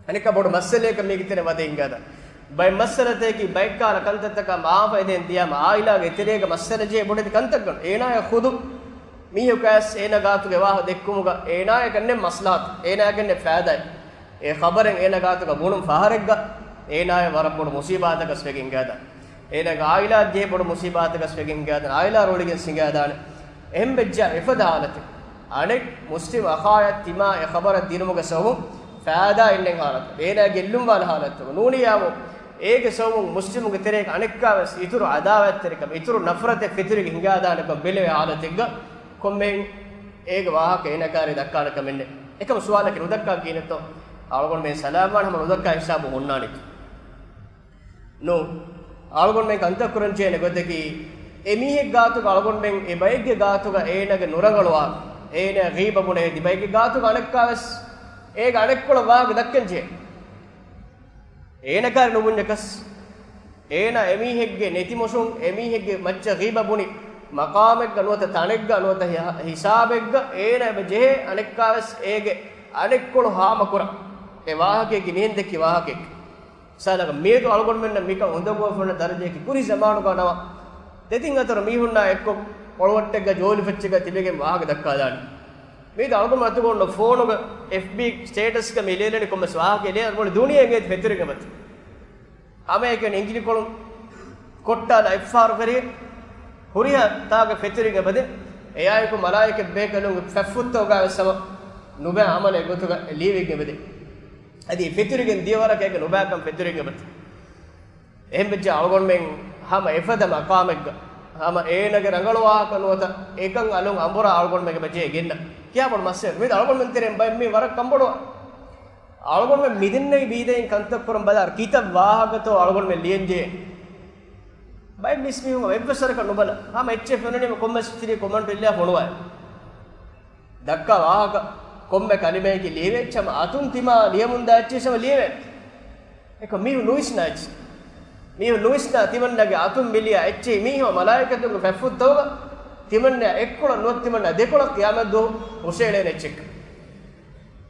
އަނެއްކާ ބޮޑު މައްސަލައަކަށް މީގެ ތެރެ ވަދެ ހިނގާދާނެ. ބައެއް މައްސަލަތަކަކީ ބައެއްކާލަ ކަންތައްތަކަށް މާފަށް އެދެން ދިޔާމަ އާއިލާގެ ތެރޭގަ މައްސަލަ ޖެހޭ ބޮޑެތި ކަންތައްގަނޑު. އޭނާޔަށް ޚުދު މީހަކު އައިސް އޭނާ ގާތުގެ ވާހަކަ ދެއްކުމުގަ އޭނާޔަކަށް ނެތް މަސްލަހަތު، އޭނާޔަކަށް ނެތް ފައިދާއެއް. އެ ޚަބަރެއް އޭނާ ގާތުގަ ބުނުން ފަހަރެއްގަ އޭނާޔަށް ވަރަށް ބޮޑު މުސީބާތަކަސް ވެގެން ހިނގާދާނެ. އޭނާގެ އާއިލާއަށް ޖެހޭ ބޮޑު މުސީބާތަކަސް ވެގެން ހިނގާދާނެ. އާއިލާ ރުޅިގެން ހިނގާދާނެ. އެހެން ވެއްޖާ އެފަދަ ހާލަތެއް. އަނެއް މުސްލިމް އަޚާޔަށް ތިމާ އެ ޚަބަރަށް ދިނުމުގެ ސަބަބުން ފައިދާއެއް ނެތް ހާލަތެއް. އޭނާ ގެއްލުންވާނެ ހާލަތެއް. ނޫނިއްޔާމު އޭގެ ސަބަބުން މުސްލިމުންގެ ތެރޭގަ އަނެއްކާވެސް އިތުރު ޢަދާވާތްތެރިކަމެއް، އިތުރު ނަފްރަތެއް ފެތުރިގެން ހިނގާދާނެކަން ބެލެވޭ ހާލަތެއްގަ ކޮންމެހެން އޭގެ ވާހަކަ އޭނާ ކާރި ދައްކާނެ ކަމެއް ނެތް. އެކަމް ސުވާލަކީ ނުދައްކާ ކިހިނެއްތޯ؟ އަޅުގަނޑުމެން ސަލާމްވާން ހަމަ ނުދައްކާ ހިސާބު ހުންނާނެތީ. ނޫން. އަޅުގަނޑުމެން ކަންތައް ކުރަން ޖެހޭނެ ގޮތަކީ، އެ މީހެއް ގާތުގަ އަޅުގަނޑުމެން އެ ބައެއްގެ ގާތުގަ އޭނާގެ ނުރަނގަޅުވާ، އޭނާ ޣީބަ ބުނެ އެދި ބައެއްގެ ގާތުގަ އަނެއްކާވެސް އޭގެ އަނެއްކޮޅަށް ވާހަކަ ދައްކަން ޖެހޭ. އޭނަ ކާރި ނުބުންޏަކަސް، އޭނާ އެމީހެއްގެ ނެތިމޮށުން، އެމީހެއްގެ މައްޗަށް ޣީބަ ބުނި މަޤާމެއްގަ ނުވަތަ ތަނެއްގަ ނުވަތަ ހި-، ހިސާބެއްގަ އޭނާ އެބަ ޖެހޭ އަނެއްކާވެސް އޭގެ އަނެއްކޮޅު ހާމަކުރަން. އެ ވާހަކައަކީ މިހެން ދެއްކި ވާހަކައެއް. މިސާލަކަށް މިއަދު އަޅުގަނޑުމެންނަށް މިކަން އުނދަގޫވެފަ ހުންނަ ދަރަޖައަކީ ކުރީ ޒަމާނުގަ ނަމަ، ދެތިން ހަތަރު މީހުންނާ އެއްކޮށް ކޮޅުވައްޓެއްގަ ޖޯލިފައްޗެއްގަ ތިބެގެން ވާހަކަ ދައްކާލާނީ. މިއަދު އަޅުގަނޑު އަތުގަ އޮންނަ ފޯނުގަ އެފްބީ ސްޓޭޓަސްގަ މި ލިޔެލެނީ ކޮންމެސް ވާހަކައެއް ލިޔާ މުޅި ދުނިޔެ އެނގޭތި ފެތުރިގެން އެބަތި. ހަމައެކަނި އިނގިލިކޮޅުން ކޮއްޓާލާ އެއްފަހަރު ފެށި ހުރިހާ ތާގަ ފެތުރިގެން އެބަދޭ. އެއާއެކު މަލާއިކަތް ބޭކަލުންގެ ފަތްފުއްތަކުގަވެސް ހަމަ ނުބައި އަމަލެއް ގޮތުގަ ލިޔެވިގެން އެބަދޭ. އަދި ފެތުރިގެން ދިޔަ ވަރަކަށް އޭގެ ނުބައިކަން ފެތުރިގެން އެބަދޭ. އެހެންވެއްޖެ އަޅުގަނޑުމެން ހަމަ އެފަދަ މަޤާމެއްގަ ހަމަ އޭނާގެ ރަނގަޅު ވާހަކަ ނުވަތަ އެކަން އަލުން އަނބުރާ އަޅުގަނޑުމެން އެބަ ޖެހޭ ގެންނަ. ކިޔާ ބޮޑު މައްސަލަ. މިއަދު އަޅުގަނޑުމެން ތެރެއިން ބައެއް މީ ވަރަށް ކަންބޮޑުވާ. އަޅުގަނޑުމެން މިދެންނެވި ބީދައިން ކަންތައް ކުރަން ބަލާ ކިތައް ވާހަކަތޯ އަޅުގަނޑުމެން ލިޔަންޖެހޭ. ބައެއް މީސް މީހުން އެއްވެސް ވަރަކަށް ނުބަލާ. ހަމަ އެއްޗެއް ފެނުނީމަ ކޮންމެސް ތިރި ކޮމެންޓް އެއްލިޔާ ފޮނުވާ. ދައްކާ ވާހަކަ ކޮންމެ ކަލިމަޔަކީ ލިޔެވޭ އެއްޗެއް ހަމަ އަތުން ތިމާ ލިޔަމުންދާ އެއްޗެއް ހަމަ ލިޔެވޭ. އެކަމަ މީހުން ނުވިސްނާ އެއްޗެއް. މީހުން ނުވިސްނާ ތިމަންނަގެ އަތުން މިލިޔާ އެއްޗެއް މީހުން މަލާއިކަތުންގެ ފަތްފުއްތަކުގަ ތިމަންނަ އެއްކޮޅަށް ނުވަތަ ތިމަންނަ ދެކޮޅަށް ޤިޔާމަތްދުވަހު ހުށައެޅޭނެ އެއްޗެއް.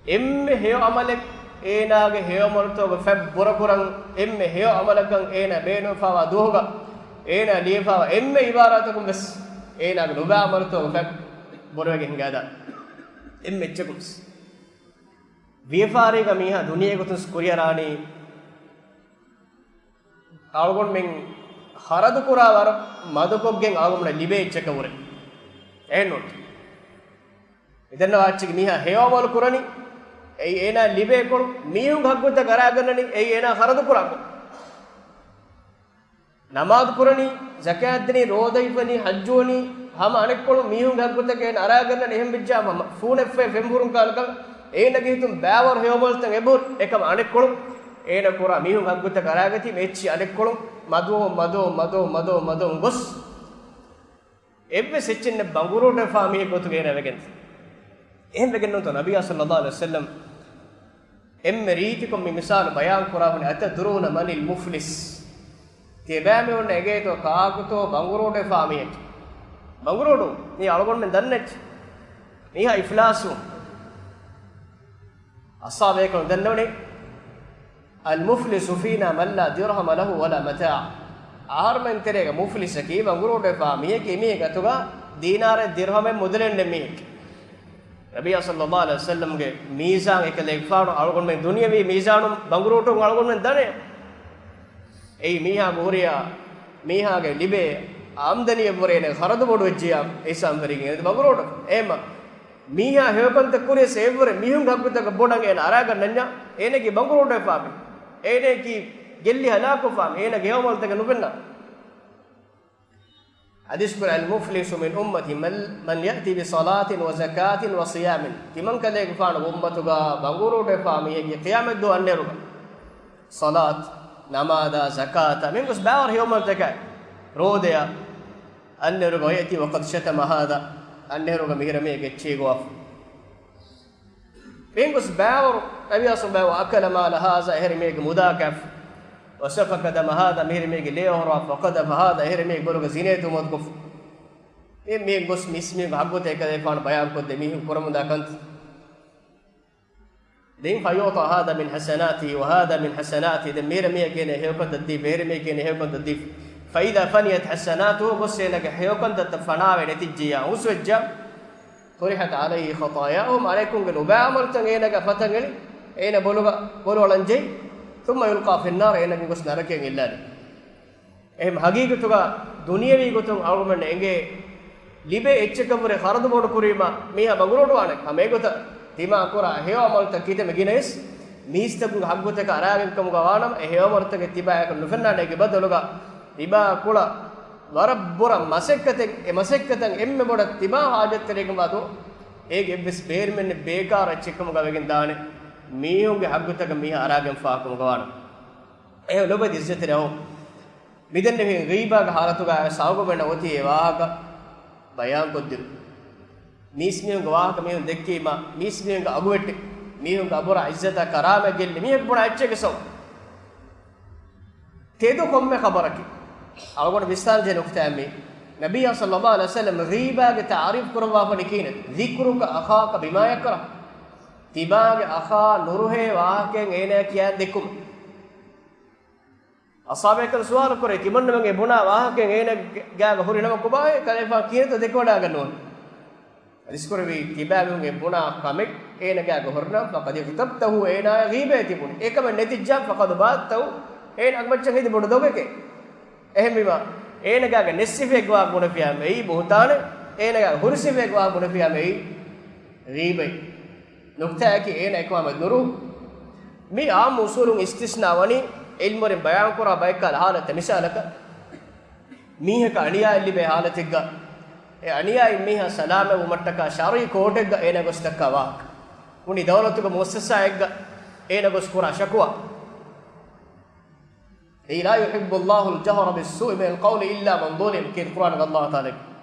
އެންމެ ހެޔޮ އަމަލެއް އޭނާގެ ހެޔޮ އަމަލުތަކުގެ ފަތް ބުރަކުރަން، އެންމެ ހެޔޮ އަމަލަކަށް އޭނާ ބޭނުންފާވާ ދުވަހުގަ އޭނާ ލިޔެފާވާ އެންމެ އިބާރާތަކުން ވެސް އޭނާގެ ނުބައި އަމަލުތަކުގެ ފަތް ބުރަވެގެން ހިނގާދާނެ. އެންމެ އެއްޗަކުން ވިޔަފާރީގަ މީހާ ދުނިޔޭގޮތުން ކުރިއަރާނީ އަޅުގަނޑުމެން ޚަރަދުކުރާ ވަރަށް މަދުކޮށްގެން އަޅުގަނޑުމެން ލިބޭ އެއްޗަކަށް ވުރެ. އެހެންނޫން. މިދަންނަވާ އެއްޗެއްގެ މީހާ ހެޔޮ އަމަލު ކުރަނީ، އެއީ އޭނާ ލިބޭ ކޮޅު، މީހުންގެ ހައްގުތައް އަރާގަންނަނީ، އެއީ އޭނާ ޚަރަދުކުރާ ކޮޅު. ނަމާދު ކުރަނީ، ޒަކާތް ދިނީ، ރޯދަ ހިފަނީ، ޙައްޖުވަނީ، ހަމަ އަނެއްކޮޅު މީހުންގެ ހައްގުތަކެއް އޭނަ އަރާގަންނަނީ. އެހެން ވެއްޖާ ހަމަ ފޫނެއްފައި ފެންފުރުން ކާލަކަށް އޭނަގެ ހިތުން ބާވަރު ހެޔޮ އަމަލުތައް އެބަހުރި. އެކަމަ އަނެއްކޮޅު އޭނަ ކުރާ މީހުން ހައްގުތަކަށް އަރާގަތީ އެއްޗި އަނެއްކޮޅު މަދުވަމުން، މަދުވަމުން، މަދުވަމުން، މަދުވަމުން، މަދުވަމުން ގޮސް. އެއްވެސް އެއްޗެއް ނެތް ބަނގުރޫޓުވެފާ މީހެއް ގޮތުގަ އޭނަ ވެގެން. އެހެން ވެގެން ނޫންތޯ ނަބިއްޔާ ޞައްލައްލާހު ޢަލައިހި ވަސައްލަމް އެންމެ ރީތިކޮށް މި މިސާލު ބަޔާން ކުރާ ހުންނެ، "أتدرون من المفلس؟" ތިޔަބައިމީހުންނަށް އެނގޭތޯ ކާކުތޯ ބަނގުރޫޓުވެފާ މީހެއް؟ ބަނގުރޫޓު މީ އަޅުގަނޑުމެން ދަންނަ އެއްޗެއް. މީހާ އިފްލާސްވުން. އަޞްޙާބޭކަލުން ދަންނަވަނީ، "المفلس فينا من لا درهم له ولا متاع." އަހަރުމެން ތެރޭގަ މުފްލިސަކީ، ބަނގުރޫޓުވެފާ މީހެކޭ، މީހެއް އަތުގަ ދީނާރެއް ދިރްހަމެއް މުދަލެއް ނެތް މީހެކޭ. ނަބިއްޔާ ޞައްލައްލާހު ޢަލައިހި ވަސައްލަމްގެ މީޒާން އެކަލޭގެފާނު އަޅުގަނޑުމެން ދުނިޔަވީ މީޒާނުން ބަނގުރޫޓުން އަޅުގަނޑުމެން ދަނެ. އެއީ މީހާ ހުރިހާ މީހާގެ ލިބޭ އާމްދަނީއަށްވުރެ އޭނަގެ ޚަރަދު ބޮޑުވެއްޖިޔާ އެއް ސާމް ފެރިގެން އެދި ބަނގުރޫޓު. އެހެންމަ މީހާ ހެޔޮކަންތައް ކުރިޔަސް އެއްވުރެ މީހުންގެ ހައްގުތަކަށް ބޮޑަށް އޭނަ އަރާގަންނަންޏާ، އޭނައަކީ ބަނގުރޫޓުވެފާ މީ. އޭނައަކީ ގެއްލި ހަލާކުވެފާ މީ. އޭނަގެ ހެޔޮ އަމަލުތަކެއް ނުފެންނާ. ޙަދީޘް ކުރާ، "المفلس من أمتي من، من يأتي بصلاة وزكاة وصيام." ތިމަންކަލޭގެފާނު އުއްމަތުގަ ބަނގުރޫޓުވެފާ މީހެއްގެ ޤިޔާމަތްދުވަހު އަންނައިރުގަ ޞަލާތް، ނަމާދާ، ޒަކާތާ، މިންގޮސް ބާވަރު ހެޔޮ އަމަލުތަކާއި، ރޯދަޔާ، އަންނައިރުގަ، "ويأتي وقد شتم هذا." އަންނައިރުގަ މިހިރަ މީހެއްގެ އެއްޗެހި ގޮވާފަ. މިންގޮސް ބާވަރު ނަބިއްޔާ ބާވަ، "وأكل مال هذا." އެހެރި މީހެއްގެ މުދާ ކާފަ. "وسفك دم هذا." މިހިރަ މީހެއްގެ ލޭ އޮހޮރާފަ. "وقذف هذا." އެހެރި މީހެއްގެ ބޮލުގަ ޒިނޭ ތުހުމަތު ކޮށްފަ. މި، މި ގޮސް މީސްމީހުންގެ ހައްގުތައް އެކަލޭގެފާނު ބަޔާންކޮށްދޭ މީހުން ކުރަމުންދާ ކަންތައް. ދެން، "فيعطى هذا من حسناته وهذا من حسناته." ދެން މިހިރަ މީހަކަށް އޭނަ ހެޔޮކަންތައް ދީފަ، އެހެރި މީހަކަށް އޭނަ ހެޔޮކަންތައް ދީފަ. "فإذا فنيت حسناته." ގޮސް އޭނަގެ ހެޔޮކަންތައްތައް ފަނާވެ ނެތިއްޖިއްޔާ، ހުސްވެއްޖިއްޔާ، "طرحت عليه خطاياهم." އަނެކުންގެ ނުބައި އަމަލުތައް އޭނަގެ ފަތަށް އެޅި، އޭނަ ބޮލުގަ ބޮލު އަޅަން ޖެހި، "ثم يلقى في النار." އޭނަ ގޮސް ނަރަކަޔަށް އެއްލާނެ. އެހެން ހަގީގަތުގަ ދުނިޔަވީ ގޮތުން އަޅުގަނޑަށް އެނގޭ، ލިބޭ އެއްޗަކަށްވުރެ ޚަރަދު ބޮޑު ކުރީމަ މީހާ ބަނގުރޫޓުވާނެ. ހަމަ އެގޮތަށް ތިމާ ކުރާ ހެޔޮ އަމަލުތައް ކިތަންމެ ގިނައިސް، މީސްތަކުންގެ ހައްގުތަކަށް އަރާގެން ކަމުގަ ވާނަމަ، އެ ހެޔޮ އަމަލުތަކެއް ތިބާއަކަށް ނުފެންނާނެ. އޭގެ ބަދަލުގަ ތިބާ ކުޅަ ވަރަށް ބުރަ މަސައްކަތެއް، އެ މަސައްކަތަށް އެންމެ ބޮޑަށް ތިބާ ހާޖަތްތެރިކަން ވާ ދުވަހު، އޭގެ އެއްވެސް ބޭރުމެއް ނެތް، ބޭކާރު އެއްޗެއް ކަމުގަ ވެގެން ދާނެ، މީހުންގެ ހައްގުތަކަށް މީހާ އަރާގެންފާ ކަމުގަ ވާނަމަ. އެހެން ލޮބުވެތި އިއްޒަތްތެރި އަޚުން، މިދެންނެވި ޣީބާގެ ހާލަތުގައި ސަބަބު މެންނަ އޮތީ އެ ވާހަކަ ބަޔާންކޮށްދިނުން. މީސްމީހުންގެ ވާހަކަ މީހުން ދެއްކީމަ، މީސްމީހުންގެ އަގުވެއްޓެއް، މީހުންގެ އަބުރާ އިއްޒަތާ ކަރާމަތް ގެއްލި މީހަކު ބުނާ އެއްޗެއްގެ ސަބަބު. ތެދު ކޮންމެ ޚަބަރަކީ، އަޅުގަނޑު ވިސްނާލަންޖެހޭ ނުކުތާއެއް މީ. ނަބިއްޔާ ޞައްލައްލާހު ޢަލައިހި ވަސައްލަމް ޣީބާގެ ތަޢުރީފު ކުރައްވާފަ ނިކީނެ، ذكرك أخاك بما يكره. ތިބާގެ އަޚާ ނުރުހޭ ވާހަކައެއް އޭނާ ކިޔާ ދެއްކުމަށް. އަޞްޙާބުބޭކަލުން ސުވާލު ކުރޭ، ތިމަންނަމެން އެ ބުނާ ވާހަކައެއް އޭނާ ގާގަ ހުރި ނަމަ ކޮބާހޭ ކަލޭފާނު ކިޔޭތޯ ދެކެވަޑައިގަންނަވަން. ޙަދީޘް ކުރެއްވީ، ތިބާމީހުން އެ ބުނާ ކަމެއް އޭނާ ގާގަ ހުރި ނަމަ، فقد اغتبته، އޭނާ ޣީބައެއް ތިބުނީ. އެކަމެއް ނެތިއްޖާ، فقد بهته، އޭނާ އަގުމައްޗަށް ހެދި ބޮޑު ދޮގެކޭ. އެހެންވީމަ، އޭނާ ގާގަ ނެއްސިފައެއްގެ ވާހަކަ ބުނެފިއްޔާ އެއީ ބުހުތާނެއް، އޭނާ ގާގަ ހުރި ސިފައެއްގެ ވާހަކަ ބުނެފިއްޔާ އެއީ ޣީބައެއް. ނުކްތާއަކީ އޭނާ އެކަމާމެދު ނުރުހުން. މި ޢާއްމު އުޞޫލުން އިސްތިސްނާ ވަނީ، ޢިލްމުވެރިން ބަޔާންކުރާ ބައެއްކަހަލަ ޙާލަތްތައް. މިސާލަކަށް، މީހަކަށް އަނިޔާއެއް ލިބޭ ޙާލަތެއްގަ، އެ އަނިޔާއިން މީހާ ސަލާމަތްވުމަށްޓަކާ ޝަރުޢީ ކޯޓެއްގަ އޭނާ ގޮސް ދައްކާ ވާހަކަ. އުނި ދައުލަތުގެ މުއައްސަސާއެއްގަ އޭނާ ގޮސް ކުރާ ޝަކުވާ. އެއީ، لا يحب الله الجهر بالسوء من القول إلا من ظلم، ކީރިތި ޤުރްއާނުގަ ﷲ ތަޢާލާ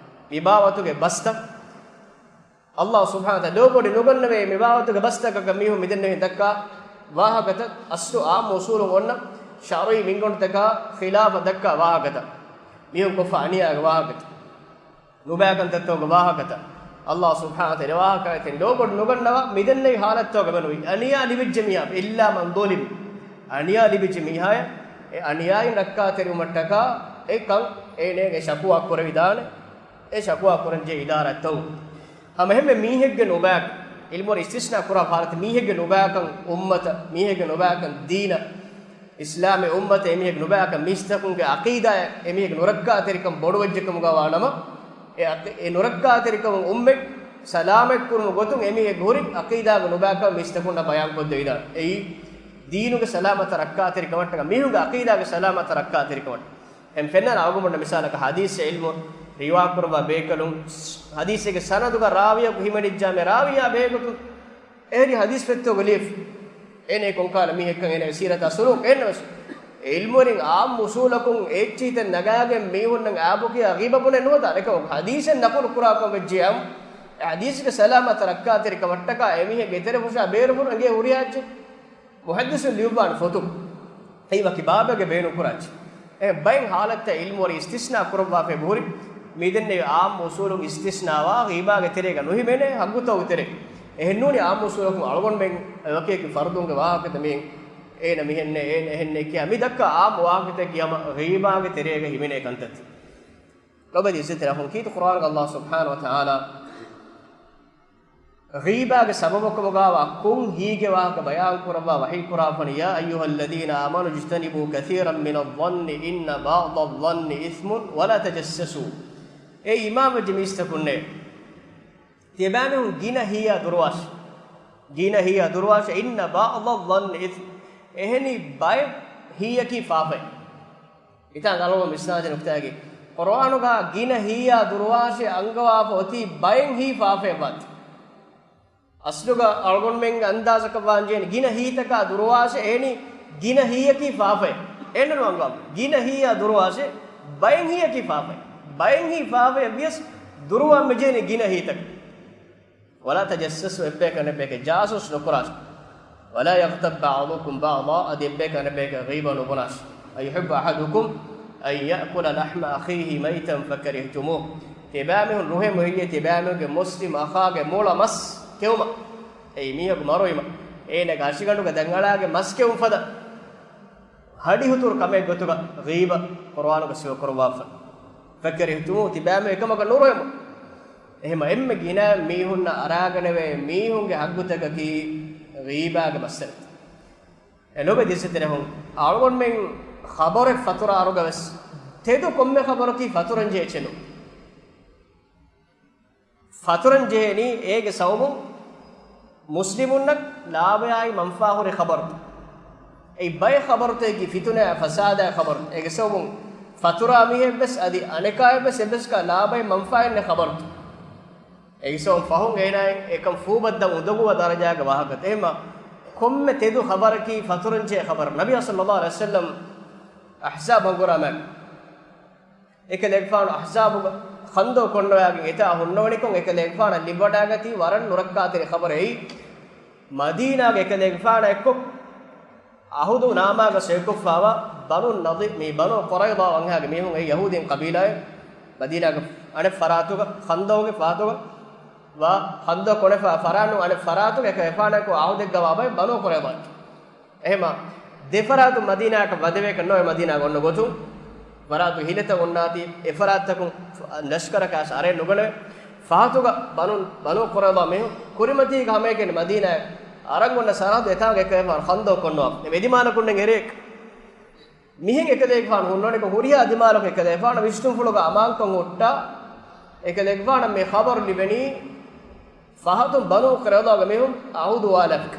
މި ބާވަތުގެ ބަސްތައް ﷲ ސުބްޙާނަހޫ ވަތަޢާލާ ލޯބޮޑި ނުގަންނަވޭ. މި ބާވަތުގެ ބަސްތަކަކަށް މީހުން މިދެންނެވި ދައްކާ ވާހަކަތައް އަސްލު ޢާއްމު އުޞޫލުން އޮންނަ ޝަރުޢީ މިންގަނޑުތަކާ ޚިލާފަށް ދައްކާ ވާހަކަތައް، މީހުން ކޮށްފަ އަނިޔާގެ ވާހަކަތައް، ނުބައިކަންތައްތަކުގެ ވާހަކަތައް. ﷲ ސުބްޙާނަހޫ ވަތަޢާލާ ވާހަކައިގެ ތެރެއިން ލޯބޮޑު ނުގަންނަވާ މިދެންނެވި ޙާލަތުތަކުގަ މެނުވީ. އަނިޔާ ލިބިއްޖެ މީހާ، إلا من ظلم، އަނިޔާ ލިބިއްޖެ މީހާޔަށް އެ އަނިޔާއިން ރައްކާތެރިވުމަށްޓަކާ އެކަން އޭނައަށް ޝަކުވާ ކުރެވިދާނެ. އެ ޝަކުވާ ކުރަންޖެހޭ އިދާރާތައް. ހަމަ އެހެންމެ މީހެއްގެ ނުބައިކަން، ޢިލްމުވެރިން އިސްތިސްނާ ކުރާ ޙާލަތު، މީހެއްގެ ނުބައިކަން އުއްމަތަށް، މީހެއްގެ ނުބައިކަން ދީނަށް، އިސްލާމީ އުއްމަތަށް އެމީހެއްގެ ނުބައިކަން މީސްތަކުންގެ ޢަޤީދާއަށް އެމީހެއްގެ ނުރައްކާތެރިކަން ބޮޑުވެއްޖެކަމުގަ ވާނަމަ، އެ ޢަޤީ-، އެ ނުރައްކާތެރިކަމުން އުއްމަތް ސަލާމަތްކުރުމުގެ ގޮތުން އެމީހެއްގެ ހުރި ޢަޤީދާގެ ނުބައިކަން މީސްތަކުންނަށް ބަޔާންކޮށްދެވިދާނެ. އެއީ، ދީނުގެ ސަލާމަތަށް ރައްކާތެރިކަމަށްޓަކާ، މީހުންގެ ޢަޤީދާގެ ސަލާމަތަށް ރައްކާތެރިކަމަށް. އެހެން ފެންނަން އަޅުގަނޑު މިސާލަކަށް ޙަދީޘް ޢިލްމު ރިވާކުރައްވާ ބޭކަލުން، ޙަދީޘެއްގެ ސަނަދުގަ ރާވީއަކު ހިމެނިއްޖާމެ، ރާވީއާ ބެހޭގޮތުން އެހެރީ ޙަދީޘް ފޮތްތަކުގަ ލިޔެފަ. އޭނަ ކޮންކަހަލަ މީހެއްކަން އޭނަގެ ސީރަތާ ސުލޫކު އެންނަވެސް، ޢިލްމުވެރިން ޢާއްމު އުޞޫލަކުން އެއްޗިހިތެއް ނަގާގެން މީހުންނަށް އާބުކިޔާ ޣީބަ ބުނެ ނުވަތަ، އަނެކަކު ޙަދީޘެއް ނަޤުލު ކުރާކަމަށް ވެއްޖެއަމް، އެ ޙަދީޘްގެ ސަލާމަތަށް ރައްކާތެރިކަމަށްޓަކާ އެމީހެއްގެ ތެރެފުށާ ބޭރުފުށު އެނގޭ ހުރިހާއްޗެއް. މުޙައްދިޘުން ލިޔުއްވާނެ ފޮތު. އެއީ ވަކި ބާބެއްގެ ބޭނުން ކުރާ އެއްޗެއް. އެ ބައެއް ޙާލަތްތައް ޢިލްމުވެރިން އިސްތިސްނާ ކުރައްވާފައި ހުރި، މިދެންނެވި ޢާއްމު އުޞޫލުން އިސްތިސްނާވާ ޣީބާގެ ތެރޭގަ ނުހިމެނޭ ޙައްޤުތަކުގެ ތެރޭ. އެހެންނޫނީ ޢާއްމު އުޞޫލަކުން އަޅުގަނޑުމެން ވަކިވަކި ފަރުދުންގެ ވާހަކަތައް މި އޭނަ މިހެންނޭ، އޭނަ އެހެންނޭ ކިޔާ މި ދައްކާ ޢާއްމު ވާހަކަތަކީ ހަމަ ޣީބާގެ ތެރޭގަ ހިމެނޭ ކަންތައްތައް. ލޯބިވެތި ޢިއްޒަތްތެރި އަޚުން، ކީރިތި ޤުރްއާނުގަ ﷲ ސުބްޙާނަހޫ ވަތަޢާލާ ޣީބާގެ ސަބަބުކަމުގަވާ ކުށް ހީގެ ވާހަކަ ބަޔާން ކުރައްވާ ވަޙީ ކުރާފަނި، يا أيها الذين آمنوا اجتنبوا كثيرا من الظن إن بعض الظن إثم ولا تجسسوا. އޭ އީމާންވެއްޖެ މީސްތަކުންނޭ! ތިޔަބައިމީހުން ގިނަ ހީއާ ދުރުވާށޭ. ގިނަ ހީއާ ދުރުވާށޭ. إن بعض الظن إثم. އެހެނީ ބައެއް ހީއަކީ ފާފައެއް. މިތާނގަ އަޅުގަނޑު ވިސްނާލަންޖެހޭ ނުކުތާއަކީ، ޤުރްއާނުގަ ގިނަ ހީއާ ދުރުވާށޭ އަންގަވާފަ އޮތީ ބައެއް ހީ ފާފައެއް ވާތީ. އަސްލުގަ އަޅުގަނޑުމެންގެ އަންދާޒަކަށް ވާންޖެހޭނީ ގިނަ ހީތަކާ ދުރުވާށޭ، އެހެނީ ގިނަ ހީއަކީ ފާފައެއް. އެހެންނު އަންގަވާ. ގިނަ ހީއާ ދުރުވާށޭ، ބައެއް ހީއަކީ ފާފައެއް. ބައެއް ހީ ފާފައެއް ވިޔަސް ދުރުވާން މިޖެހެނީ ގިނަ ހީތަކަށް. ولا تجسسوا، އެއްބަޔަކަށް އަނެއްބަޔަކަށް ޖާސޫސް ނުކުރާށޭ. ولا يغتب بعضكم بعضا، އަދި އެއްބަޔަކަށް އަނެއްބަޔަކަށް ޣީބަ ނުބުނާށޭ. أيحب أحدكم أن يأكل لحم أخيه ميتا فكرهتموه. ތިބާމީހުން ރުހެމުން ހެއްޔޭ ތިބާމީހުންގެ މުސްލިމް އަޚާގެ މޫޅަ މަސް ކެއުމަށް؟ އެއީ މީހަކު މަރުވީމަ، އޭނަގެ އަށިގަނޑުގެ ދަންއަޅާގެ މަސް ކެއުން ފަދަ ހަޑިހުތުރު ކަމެއް ގޮތުގަ ޣީބަ ޤުރްއާނުގަ ސިފަކުރައްވާފަ. فكرهتموه، ތިބާމީހުން އެކަމަކަށް ނުރުހެމުން. އެހެމަ އެންމެ ގިނަ މީހުންނަށް އަރާގަނެވޭ މީހުންގެ ޙައްޤުތަކަކީ ޣީބާގެ މައްސަލަ. އެ ލޯބިވެތި ޢިއްޒަތްތެރި އަޚުން، އަޅުގަނޑުމެން ޚަބަރެއް ފަތުރާ އަރުގަ ވެސް ތެދު ކޮންމެ ޚަބަރަކީ ފަތުރަންޖެހޭ އެއްޗެއް ނޫން. ފަތުރަން ޖެހޭނީ އޭގެ ސަބަބުން މުސްލިމުންނަށް ލާބަޔާއި މަންފާ ހުރި ޚަބަރުތައް. އެއީ ބައެއް ޚަބަރުތަކަކީ ފިތުނައާ ފަސާދާ ޚަބަރު. އޭގެ ސަބަބުން ފަތުރާ މީހެއްވެސް އަދި އަނެކާއެއްވެސް އެއްވެސްކާ ލާބައި މަންފާއެއް ނެތް ޚަބަރުތައް. އޭގެ ސަބަބުން ފަހުން އޭނާއަށް އެކަން ފޫބައްދަން އުނދަގޫވާ ދަރަޖާގެ ވާހަކަތައް. އެހެމަ ކޮންމެ ތެދު ޚަބަރަކީ ފަތުރަން ޖެހޭ ޚަބަރު. ނަބިއްޔާ ޞައްލައްލާހު ޢަލައިހި ވަސައްލަމް އަޙްޒާބު ހަނގުރާމައިގަ އެކަލޭގެފާނު އަޙްޒާބުގަ ޚަންދަޤު ކޮންނަވާގެން އެތާ ހުންނަވަނިކޮށް، އެކަލޭގެފާނަށް ލިބިވަޑާގަތީ ވަރަށް ނުރައްކާތެރި ޚަބަރެއް. އެއީ މަދީނާގެ އެކަލޭގެފާނާ އެއްކޮށް، އަހުދު ނާމާގަ ސޮއިކޮށްފާވާ ބަނޫ ނަޟީރު، މި ބަނޫ ޤުރައިޟާ ވަންހާގެ މީހުން، އެއީ ޔަހޫދީން ޤަބީލާއެއް، މަދީނާގެ އަނެއް ފަރާތުގަ، ޚަންދަޤުގެ ފަހަތުގަ ވާ ޚަންދަޤު ކޮނެފާ ފަރާތުން އަނެއް ފަރާތުގަ އެކަލޭގެފާނާ އެއްކޮށް އަހުދެއްގަ ވާ ބައެއް ބަނޫ ޤުރައިޟާ. އެހެމާ ދެ ފަރާތުން މަދީނާއަކަށް ވަދެވޭކަށް ނޯވޭ، މަދީނާގަ އޮންނަ ގޮތުން ފަރާތު ހިލަތައް އޮންނާތީ، އެ ފަރާތްތަކުން ފަ-، ލަޝްކަރަކާސް އަރައެއް ނުގަނެވޭ. ފަހަތުގަ ބަނޫ، ބަނޫ ޤުރައިޟާ މީހުން ކުރިމަތީގަ ހަމައެކަނި މަދީނާއަށް އަރަން އޮންނަ ސަރަހައްދު އެތާނގަ އެކަލޭގެފާނު ޚަންދަޤު ކޮންނަވާ. އެ މެދިމާލަކުންނެއް އެރޭ. މިހެން އެކަލޭގެފާނު ހުންނަވަނިކޮށް ހުރިހާ ދިމާލަކު އެކަލޭގެފާނު ވިސްނުންފުޅުގަ އަމާންކަން ހުއްޓާ، އެކަލޭގެފާނަށް މި ޚަބަރު ލިބެނީ ފަހަތުން ބަނޫ ޤުރައިޟާގެ މީހުން އަހުދު ވާލާފަ.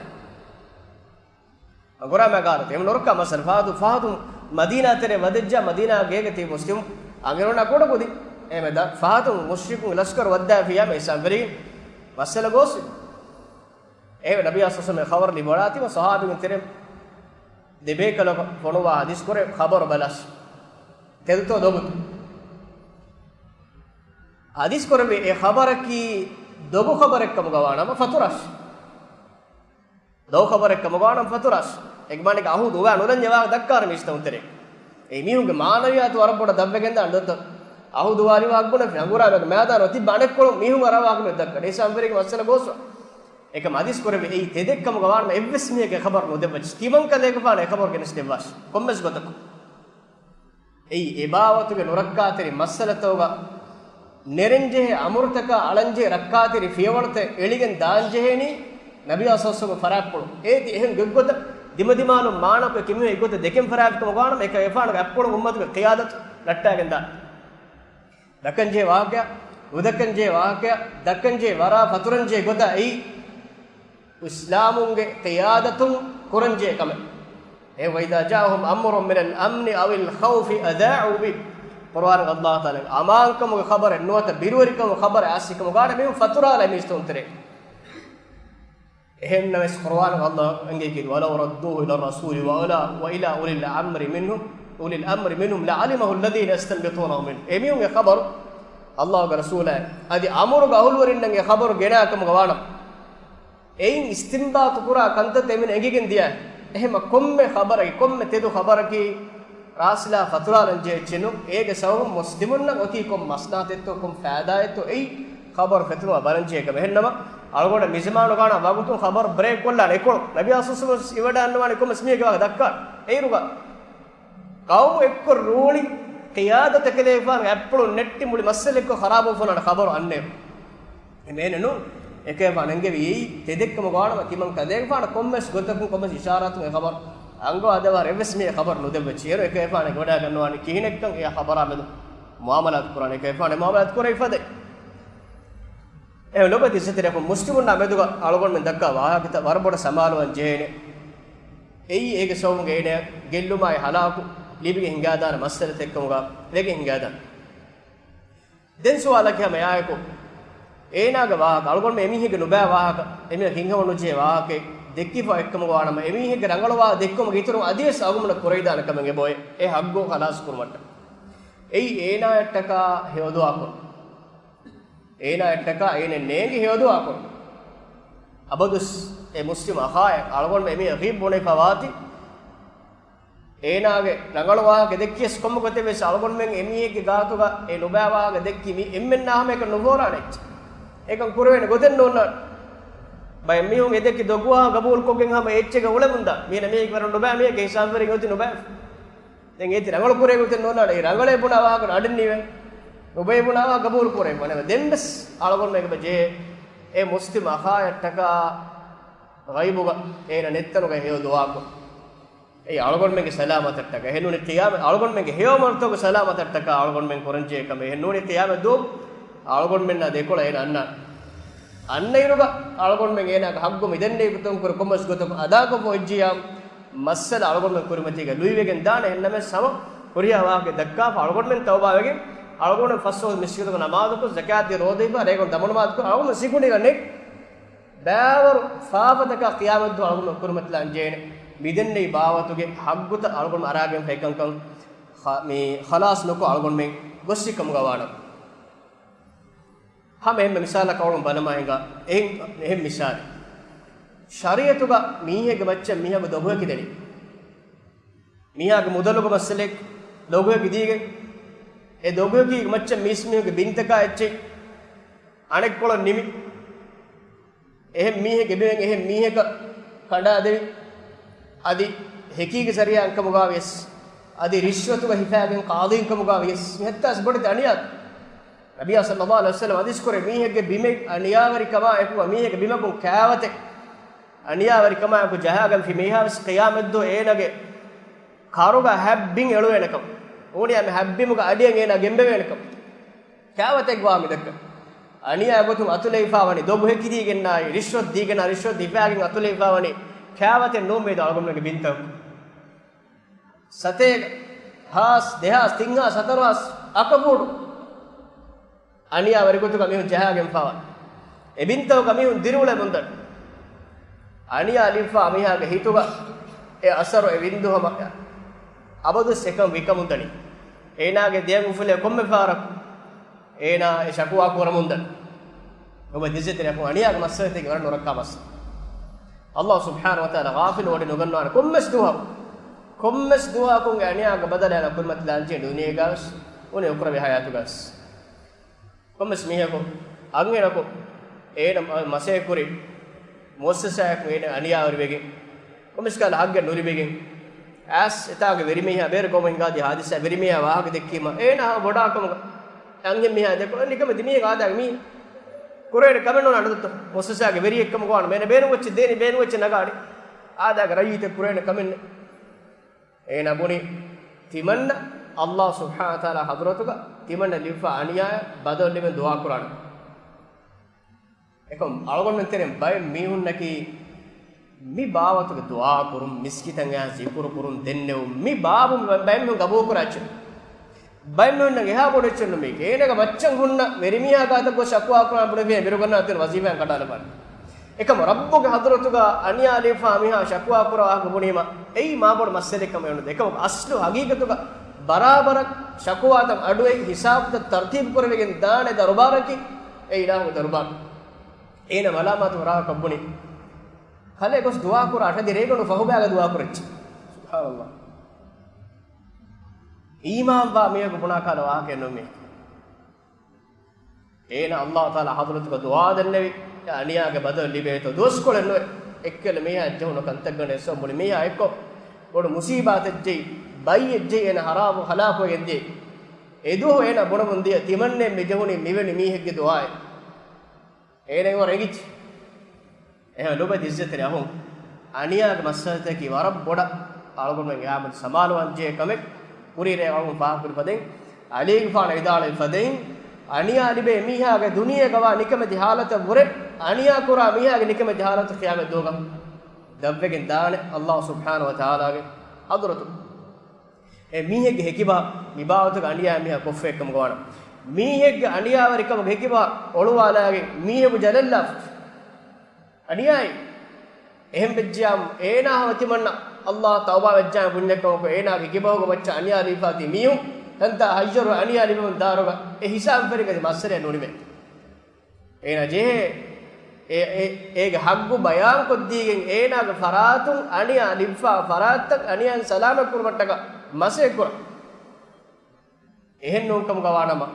އަނގުރާމަ ގާރަތެ އެމަ ނުރައްކާ މައްސަލަ. ފަހަތު، ފަހަތުން މަދީނާ ތެރޭ ވަދެއްޖާ، މަދީނާ ގޭގަ ތިބި މުސްލިމު އަނގިރުނާ ކުޑަކުދި. އެމެ ދަ-، ފަހަތުން މުޝްރިކުން ލަސްކަރު ވައްދާފިޔާ މެ އިސާން ވެރި މައްސަލަ ގޯސް. އެ ނަބިއްޔާ ސައްސަމެ ޚަބަރު ލިބިވަޑާތީމަ ޞަޙާބީން ތެރެ ދެބޭކަލަކަށް ފޮނުވާ ހަދީސް ކުރެ ޚަބަރު ބަލާސް. ތެދުތޯ ދޮގުތޯ؟ ހަދީސް ކުރެވި އެ ޚަބަރަކީ ދޮގު ޚަބަރެއްކަމުގަ ވާނަމަ ފަތުރާށި. ދޮގު ޚަބަރެއްކަމުގަ ވާނަމަ ފަތުރާށި. އެގެ މާނައަކީ އަހުދު އޮވާ ނުލަންޖެ ވާހަކަ ދައްކާނެ މީސްތައުން ތެރޭ. އެ މީހުންގެ މާނަވިއްޔާތު ވަރަށް ބޮޑަށް ދަށްވެގެންދާނެ ދޮއްތަ. އަހުދު ވާ ރިވާ ގުނެފި އަނގުރާމައިގެ މައިދާނަ އޮތި ބަނެއްކޮޅު މީހުން އަރާ ވާހަކަ ދައްކާ. އިސާން ވެރިގެ މައްސަލަ ގޯސްވާ. އެކަމް ހަދީސް ކުރެވި އެއީ ތެދެއްކަމުގަ ވާނަމަ އެއްވެސް މީހެއްގެ ޚަބަރު ނުދެއްވައްޗި. ތިމަން ކަލޭގެފާނު އެ ޚަބަރު ގެނެސް ދެއްވާށި. ކޮންމެސް ގޮތަކުން. އެއީ އެބާވަތުގެ ނުރައްކާތެރި މައްސަލަތަކުގަ ނެރެންޖެހޭ އަމުރުތަކާ އަޅަންޖެހޭ ރައްކާތެރި ފިޔަވަޅުތައް އެޅިގެން ދާންޖެހޭނީ ނަބިއްޔާ ސައްސަމްގެ ފަރާތްޕުޅު. އޭތި އެހެން ގޮތްގޮތަށް ދިމަދިމާލުން މާނަކޮށް ކިމިހެން އެއްގޮތަށް ދެކެން ފަރާތްކަމަށް ވާނަމަ އެކަލޭގެފާނުގެ އަތްޕުޅު އުއްމަތުގެ ޤިޔާދަތު ނައްޓާގެން ދާނެ. ދައްކަންޖެހޭ ވާހަކަ، ނުދައްކަންޖެހޭ ވާހަކަ، ދައްކަންޖެހޭ ވަރާ ފަތުރަންޖެހޭ ގޮތަށް އެއީ އިސްލާމުންގެ ޤިޔާދަތުން ކުރަންޖެހޭ ކަމެއް. އެ، "وإذا جاءهم أمر من الأمن أو الخوف أذاعوا به." ޤުރުއާނުގަ ﷲ ތަޢާލާ އަމާންކަމުގެ ޚަބަރެއް ނުވަތަ ބިރުވެރިކަމުގެ ޚަބަރެއް އައިސްފިކަމުގަ ވާނަމަ މީހުން ފަތުރާލާ މީސްތައުން ތެރޭ. އެހެންނަމަވެސް ޤުރުއާނުގަ ﷲ އަންގައިގެން، "ولو ردوه إلى الرسول وإلى، وإلى أولي الأمر منهم، أولي الأمر منهم لعلمه الذين يستنبطونه منهم." އެމީހުންގެ ޚަބަރު ﷲގެ ރަސޫލާ އަދި އަމުރުގެ އަހުލުވެރިންނަށް އެ ޚަބަރު ގެނާކަމުގަ ވާނަމަ، އެއިން އިސްތިންބާޠު ކުރާ ކަންތައްތައް އެމީހުން އެނގިގެން ދިޔަ. އެހެމަ ކޮންމެ ޚަބަރަކީ، ކޮންމެ ތެދު ޚަބަރަކީ ރާސިލާ ފަތުރާލަންޖެހޭ އެއްޗެއް ނޫން. އޭގެ ސަބަބުން މުސްލިމުންނަށް އޮތީ ކޮން މަސްލަހަތެއްތޯ، ކޮން ފައިދާއެއްތޯ އެއީ ޚަބަރު ފެތުމާ ބަލަންޖެހޭ ކަމެއް. އެހެންނަމަ އަޅުގަނޑަށް މިޒަމާނުގަ ވާނަމަ ވަގުތުން ޚަބަރު ބްރޭކް ކޮށްލާނެ އެކޮޅު. ނަބިއްޔާ ސައްސަމް ވެސް އިވަޑާންނަވާނެ ކޮންމެސް މީހެއްގެ ވާހަކަ ދައްކާ. އެއިރުގަ ޤައުމު އެއްކޮށް ރޫޅި ޤިޔާދަތު އެކަލޭގެފާނުގެ އަތްޕުޅުން ނެއްޓި މުޅި މައްސަލައެއްކޮށް ޚަރާބުވެފަ އޮންނާނެ ޚަބަރު އަންނައިރު. އެމެން ނޫން. އެކަލޭގެފާނު އަންގެވީ ތެދެއްކަމުގަ ވާނަމަ ތިމަން ކަލޭގެފާނަށް ކޮންމެސް ގޮތަކުން ކޮންމެސް އިޝާރާތުން އެ ޚަބަރު އަންގަވާ ދެއްވާއިރު އެއްވެސް މީހެއް ޚަބަރު ނުދެއްވައްޗި. އޭރު އެކަލޭގެފާނު އެނގިވަޑާގަންނަވާނީ ކިހިނެއްކަން އެ ޚަބަރާ މެދު މުއާމަލާތު ކުރާނެ، އެކަލޭގެފާނު މުއާމަލާތު ކުރެވިފަދައިން. އެ ލޮބުވެތި އިއްޒަތްތެރި އަޚުން، މުސްލިމުންނާ މެދުގަ އަޅުގަނޑުމެން ދައްކާ ވާހަކަތައް ވަރަށް ބޮޑަށް ސަމާލުވާން ޖެހޭނެ. އެއީ އޭގެ ސަބަބުން އޭނަ ގެއްލުމާއި ހަލާކު ލިބިގެން ހިނގާދާނެ މައްސަލަތައްކަމުގަ ވެގެން ހިނގާދާނެ. ދެން ސުވާލަކީ ހަމަ އެއާއެކު، އޭނާގެ ވާހަކަ، އަޅުގަނޑުމެން އެމީހެއްގެ ނުބައި ވާހަކަ، އެމީހަކަށް ހިތްހަމަ ނުޖެހޭ ވާހަކައެއް ދެއްކިފަ އެއްކަމުގަ ވާނަމަ، އެމީހެއްގެ ރަނގަޅު ވާހަކަ ދެއްކުމުގެ އިތުރުން އަދިވެސް އަޅުގަނޑުމެންނަށް ކުރެވިދާނެ ކަމެއް އެބައޮތް، އެ ހައްގު ޚަލާޞް ކުރުމަށްޓަކައި. އެއީ އޭނާއަށްޓަކާ ހެޔޮދުޢާކުރުން. އޭނާއަށްޓަކާ އޭނަ ނޭނގި ހެޔޮދުޢާކުރުން. އަބަދުވެސް އެ މުސްލިމް އަޚާއަށް އަޅުގަނޑުމެން އެމީހަށް ޣީބަ ބުނެފަ ވާތީ، އޭނާގެ ރަނގަޅު ވާހަކަ ދެއްކިޔަސް ކޮންމެ ގޮތެއް ވެސް އަޅުގަނޑުމެން އެމީހެއްގެ ގާތުގަ އެ ނުބައި ވާހަކަ ދެއްކި މި އެންމެންނާ ހަމައެކަނި ނުފޯރާނެ އެއްޗެއް. އެކަން ކުރެވޭނެ ގޮތެއް ނޯންނާނެ. ބައެއް މީހުން އެ ދެއްކި ދޮގު ވާހަކަ ގަބޫލުކޮށްގެން ހަމަ އެއްޗެއްގަ އުޅެމުންދާ. މީނަ މީހެއްގެ ވަރަށް ނުބައި މީހެއްގެ ހިސާބުވެރިން އޮތީ ނުބައި. ދެން އޭތި ރަނގަޅު ކުރޭ ގޮތެއް ނޯންނާނެ. އެ ރަނގަޅޭ ބުނާ ވާހަކަ އަޑެއް ނީވޭ. ނުބައޭ ބުނާ ވާހަކަ ގަބޫލު ކުރޭ ބުނެވޭ. ދެން ވެސް އަޅުގަނޑުމެން އެބަ ޖެހޭ އެ މުސްލިމް އަޚާއަށްޓަކާ ޣައިބުގަ އޭނަ ނެތްތަނުގަ ހެޔޮ ދުޢާކޮށް. އެއީ އަޅުގަނޑުމެންގެ ސަލާމަތަށްޓަކާ. އެހެންނޫނީ ޤިޔާމަ-، އަޅުގަނޑުމެންގެ ހެޔޮ މަރުތަކުގެ ސަލާމަތަށްޓަކާ އަޅުގަނޑުމެން ކުރަންޖެހޭ ކަމެއް. އެހެންނޫނީ ޤިޔާމަތް ދުވަހު އަޅުގަނޑުމެންނާ ދެކޮޅަށް އޭނަ އަންނާނެ. އަންނައިރުގަ އަޅުގަނޑުމެން އޭނާގެ ހައްގު މިދެންނެވި ގޮތުން ކުރި ކޮންމެސް ގޮތަކުން އަދާކޮށްފަ އޮތްޖިޔާ، މައްސަލަ އަޅުގަނޑުމެން ކުރިމަތީގަ ލުއިވެގެން ދާނެ. އެހެންނަމަވެސް ހަމަ ހުރިހާ ވާހަކަ ދައްކާފަ އަޅުގަނޑުމެން ތައުބާވެގެން، އަޅުގަނޑުމެން ފަސްވަގުތު މިސްކިތުގަ ނަމާދުކޮށް، ޒަކާތްދީ ރޯދަ ހިފާ، ރޭގަނޑު ދަމުނަމާދުކޮށް، އަޅުގަނޑުމެން ސިކުނޑިގަ ނެތް ބައިވަރު ފާފަތަކާ ޤިޔާމަތްދުވަހު އަޅުގަނޑުމެން ކުރިމަތިލާން ޖެހޭނެ. މިދެންނެވި ބާވަތުގެ ހައްގުތައް އަޅުގަނޑު އަރާގެންފަ އެކަންކަން ޚަ-، މި ޚަލާޞް ނުކޮށް އަޅުގަނޑުމެން ގޮއްސި ކަމުގަ ވާނަމަ. ހަމަ އެހެންމެ މިސާލަކަށް އަޅުން ބަނަމާ ހިނގާ އެހެން، އެހެން މިސާލެއް. ޝަރީއަތުގަ މީހެއްގެ މައްޗަށް މީހަކު ދޮގުހެކި ދެނީ. މީހާގެ މުދަލުގެ މައްސަލައެއް ދޮގުހެކި ދީގެން، އެ ދޮގުހެކީގެ މައްޗަށް މީސްމީހުންގެ ބިންތަކާ އެއްޗެއް އަނެއްކޮޅަށް ނިމި، އެހެން މީހެއްގެ ބިމެއް އެހެން މީހަކަށް ކަނޑާދެވި، އަދި ހެކީގެ ޒަރީއާއިން ކަމުގަ ވިޔަސް، އަދި ރިޝްވަތުގަ ހިފާގެން ޤާޟީން ކަމުގަ ވިޔަސް، މި ހައްތާސް ބޮޑެތި އަނިޔާ. ނަބިއްޔާ ޞައްލައްލާހު ޢަލައިހި ވަސައްލަމަ ޙަދީޘް ކުރޭ، މީހެއްގެ ބިމެއް އަނިޔާވެރިކަމާ އެކުގަ، މީހެއްގެ ބިމަކުން ކާވަތެއް އަނިޔާވެރިކަމާއެކު ޖަހާގެންފި މީހާވެސް ޤިޔާމަތްދުވަހު އޭނާގެ ކަރުގަ ހަތް ބިން އެޅުވޭނެކަމަށް، އޯނިޔާ މި ހަތް ބިމުގަ އަޑިއެއް އޭނާ ގެންބެވޭނެކަމަށް. ކާވަތެއްގެ ވާހަކަ މި ދައްކަނީ. އަނިޔާ ގޮތުން އަތުލައިފާވަނީ، ދޮގު ހެކިދީގެންނާއި، ރިޝްވަތް ދީގެންނާ، ރިޝްވަތް ދިފާގެން އަތުލައިފާވަނީ، ކާވަތެއް ނޫން މިއަދު އަޅުގަނޑުމެންގެ ބިންތަކު. ސަތޭކަ، ހާސް، ދެހާސް، ތިން ހާސް، ހަތަރު ހާސް، އަކަފޫޓު. އަނިޔާވެރި ގޮތުގަ މީހުން ޖަހާގެންފާވާ. އެ ބިންތަކުގަ މީހުން ދިރިއުޅޭ މުންދަން. އަނިޔާ ލިބިފާ މީހާގެ ހިތުގަ އެ އަސަރު އެ ވިންދު ހަމަ އަބަދުވެސް އެކަން ވިކަމުންދަނީ. އޭނާގެ ދެއަތް އުފުލޭ ކޮންމެ ފަހަރަކު އޭނާ އެ ޝަކުވާ ކުރަމުންދަން. އޮބަ ދިއްޒަތެރިޔާކު އަނިޔާގެ މައްސަލަތަކެއް ވަރަށް ނުރައްކާ މައްސަލަ. އައްލާހު ސުބްޙާނަހު ވަތަޢާލާ ޣާފިލު ވޮޑި ނުގަންނަވާނެ ކޮންމެސް ދުވަހަކު. ކޮންމެސް ދުވަހަކު އެ އަނިޔާގެ ބަދަލު އޭނާ ކުރިމަތިލާންޖެހޭ ދުނިޔޭގަވެސް އުނި އުކުރެވޭ ހަޔާތުގަވެސް. ކޮންމެސް މީހަކު އަންހެނަކު އޭނަ މަ-، މަސައްކަތްކުރި މުއައްސަސާއަކުން އޭނަ އަނިޔާވެރިވެގެން، ކޮންމެސް ކަހަލަ ހައްގެއް ނުލިބިގެން، އައިސް އެތާގެ ވެރިމީހާ ބޭރު ގައުމަށް ހިނގާދީ ހާދިސާ ވެރިމީހާ ވާހަކަ ދެއްކީމަ އޭނާ ހަމަ ބޮޑާކަމުގަ އަންހެން މީހާ ދެކޮޅަށް ނިކަމެތި މީހެއް އާދާގެ މީ ކުރޭނެ ކަމެއް ނޫން އަޑުދައްތޯ. މުއައްސަސާގެ ވެރިއެއްކަމުގަ ވާނަމަ އޭނަ ބޭނުން ވެއްޗެއް ދޭނީ، ބޭނުން ވެއްޗެއް ނަގާނީ. އާދާގެ ރައްޔިތެއް ކުރޭނެ ކަމެއް ނެތް. އޭނާ ބުނި ތިމަންނަ އައްލާހު ސުބްޙާނަހު ވަތަޢާލާ ޙަޟްރަތުގަ ތިމަންނަ ލިބިފާ އަނިޔާއަށް ބަދަލު ލިބެން ދުޢާ ކުރާނެ. އެކަމް އަޅުގަނޑުމެން ތެރެއިން ބައެއް މީހުންނަކީ މި ބާވަތުގެ ދުޢާ ކުރުން، މިސްކިތަށް އައި ޒިކުރު ކުރުން ދެންނެވުން، މި ބާވަން ބައެއް މީހުން ގަބޫލު ކުރާ އެއްޗެއް. ބައެއް މީހުންނަށް އެހާ ބޮޑު އެއްޗެއް ނޫން މީ. އޭނަގެ މައްޗަށް ހުންނަ ވެރިމީހާ ގާތަށް ގޮސް ޝަކުވާ ކުރާން ބުނެފި ބިރުގަންނަ އަތުން ވަޒީފާއިން ކަނޑާލަބާނެ. އެކަމަ ރައްބުގެ ޙަޟްރަތުގަ އަނިޔާ ލިބިފާ މީހާ ޝަކުވާ ކުރާ ވާހަކަ ބުނީމަ، އެއީ މާ ބޮޑު މައްސަލައެއް ކަމަށް އެނގުނު. އެކަމަކު އަސްލު ހަގީގަތުގަ ބަރާބަރަށް ޝަކުވާތައް އަޑުއެހި ހިސާބުތައް ތަރުތީބު ކުރެވިގެން ދާނެ ދަރުބާރަކީ އެ އިލާހުގެ ދަރުބާރު. އޭނަ މަލާމާތު ކުރާ ވާހަކަ ބުނި. ކަލޭ ގޮސް ދުޢާ ކުރާ އަށަދި ރޭގަނޑު ފަހުބައިގަ ދުޢާ ކުރައްޗި. ސުބްޙާނައްލާހް. އީމާންވާ މީހަކު ބުނާ ކަހަލަ ވާހަކައެއް ނޫން މީ. އޭނަ އައްލާހު ތަޢާލާ ޙަޟްރަތުގަ ދުޢާ ދެންނެވި، އެ އަނިޔާގެ ބަދަލު ލިބޭތޯ. ދުވަސްކޮޅެއް ނުވެ، އެއްކަލަ މީހާ އެއްޖެހުނު ކަންތައްގަނޑެއް ސޯ މުޅި މީހާ އެއްކޮށް ބޮޑު މުސީބާތެއްޖެއް، ބައްޔެއްޖެއް އޭނަ ހަރާބު ހަލާކުވެގެން ދިޔަ. އެދުވަހު އޭނަ ބުނަމުން ދިޔަ ތިމަންނެ މި ޖެހުނީ މިވެނި މީހެއްގެ ދުޢާއެއް. އޭނަ ވަރަށް އެނގިއްޖެ. އެހެން ލޮބުވެތި އިއްޒަތްތެރި އަޚުން، އަނިޔާގެ މައްސަލަތަކީ ވަރަށް ބޮޑަށް އަޅުގަނޑުމެން ގިޔާމަތު ސަމާލުވާން ޖެހޭ ކަމެއް. ކުރީ ރޭ އަޅުގަނޑު ފާހަގަކުރި ފަދައިން، ޢަލީގެފާނަށް ވިދާޅުވި ފަދައިން، އަނިޔާ ލިބޭ މީހާގެ ދުނިޔޭގަވާ ނިކަމެތި ޙާލަތަށްވުރެ، އަނިޔާ ކުރާ މީހާގެ ނިކަމެތި ޙާލަތު ޤިޔާމަތް ދުވަހުގަ ދަށްވެގެން ދާނެ އައްލާހު ސުބްޙާނަހު ވަތަޢާލާގެ ޙަޟްރަތު. އެ މީހެއްގެ ހެކިބަހަށް މި ބާވަތުގަ އަނިޔާ މީހާ ކޮށްފައެއްކަމުގަ ވާނަމަ، މީހެއްގެ އަނިޔާވެރިކަމުގެ ހެކިބަހަށް އޮޅުވާލާގެން މީހަކު ޖަލަށްލާފަ. އަނިޔާއެއް. އެހެން ވެއްޖިޔާމު އޭނާ ހަމަ ތިމަންނަ އައްލާހަށް ތައުބާ ވެއްޖާ ބުންޏެއްކަމަކު، އޭނާގެ ހެކިބަހުގެ މައްޗަށް އަނިޔާ ލިބިފާތީ މީހުން ތަންތާ ހައްޔަރު އަނިޔާ ލިބެމުން ދާއިރުގަ އެ ހިސާބު ފެށިގެން މައްސަލައެއް ނުނިމޭ. އޭނާ ޖެހޭ އެ، އެ، އޭގެ ހައްގު ބަޔާންކޮށްދީގެން އޭނާގެ ފަރާތުން އަނިޔާ ލިބިފާ ފަރާތްތައް އަނިޔާއިން ސަލާމަތްކުރުމަށްޓަކާ މަސައްކަތްކުރަން. އެހެން ނޫންކަމުގަ ވާނަމަ،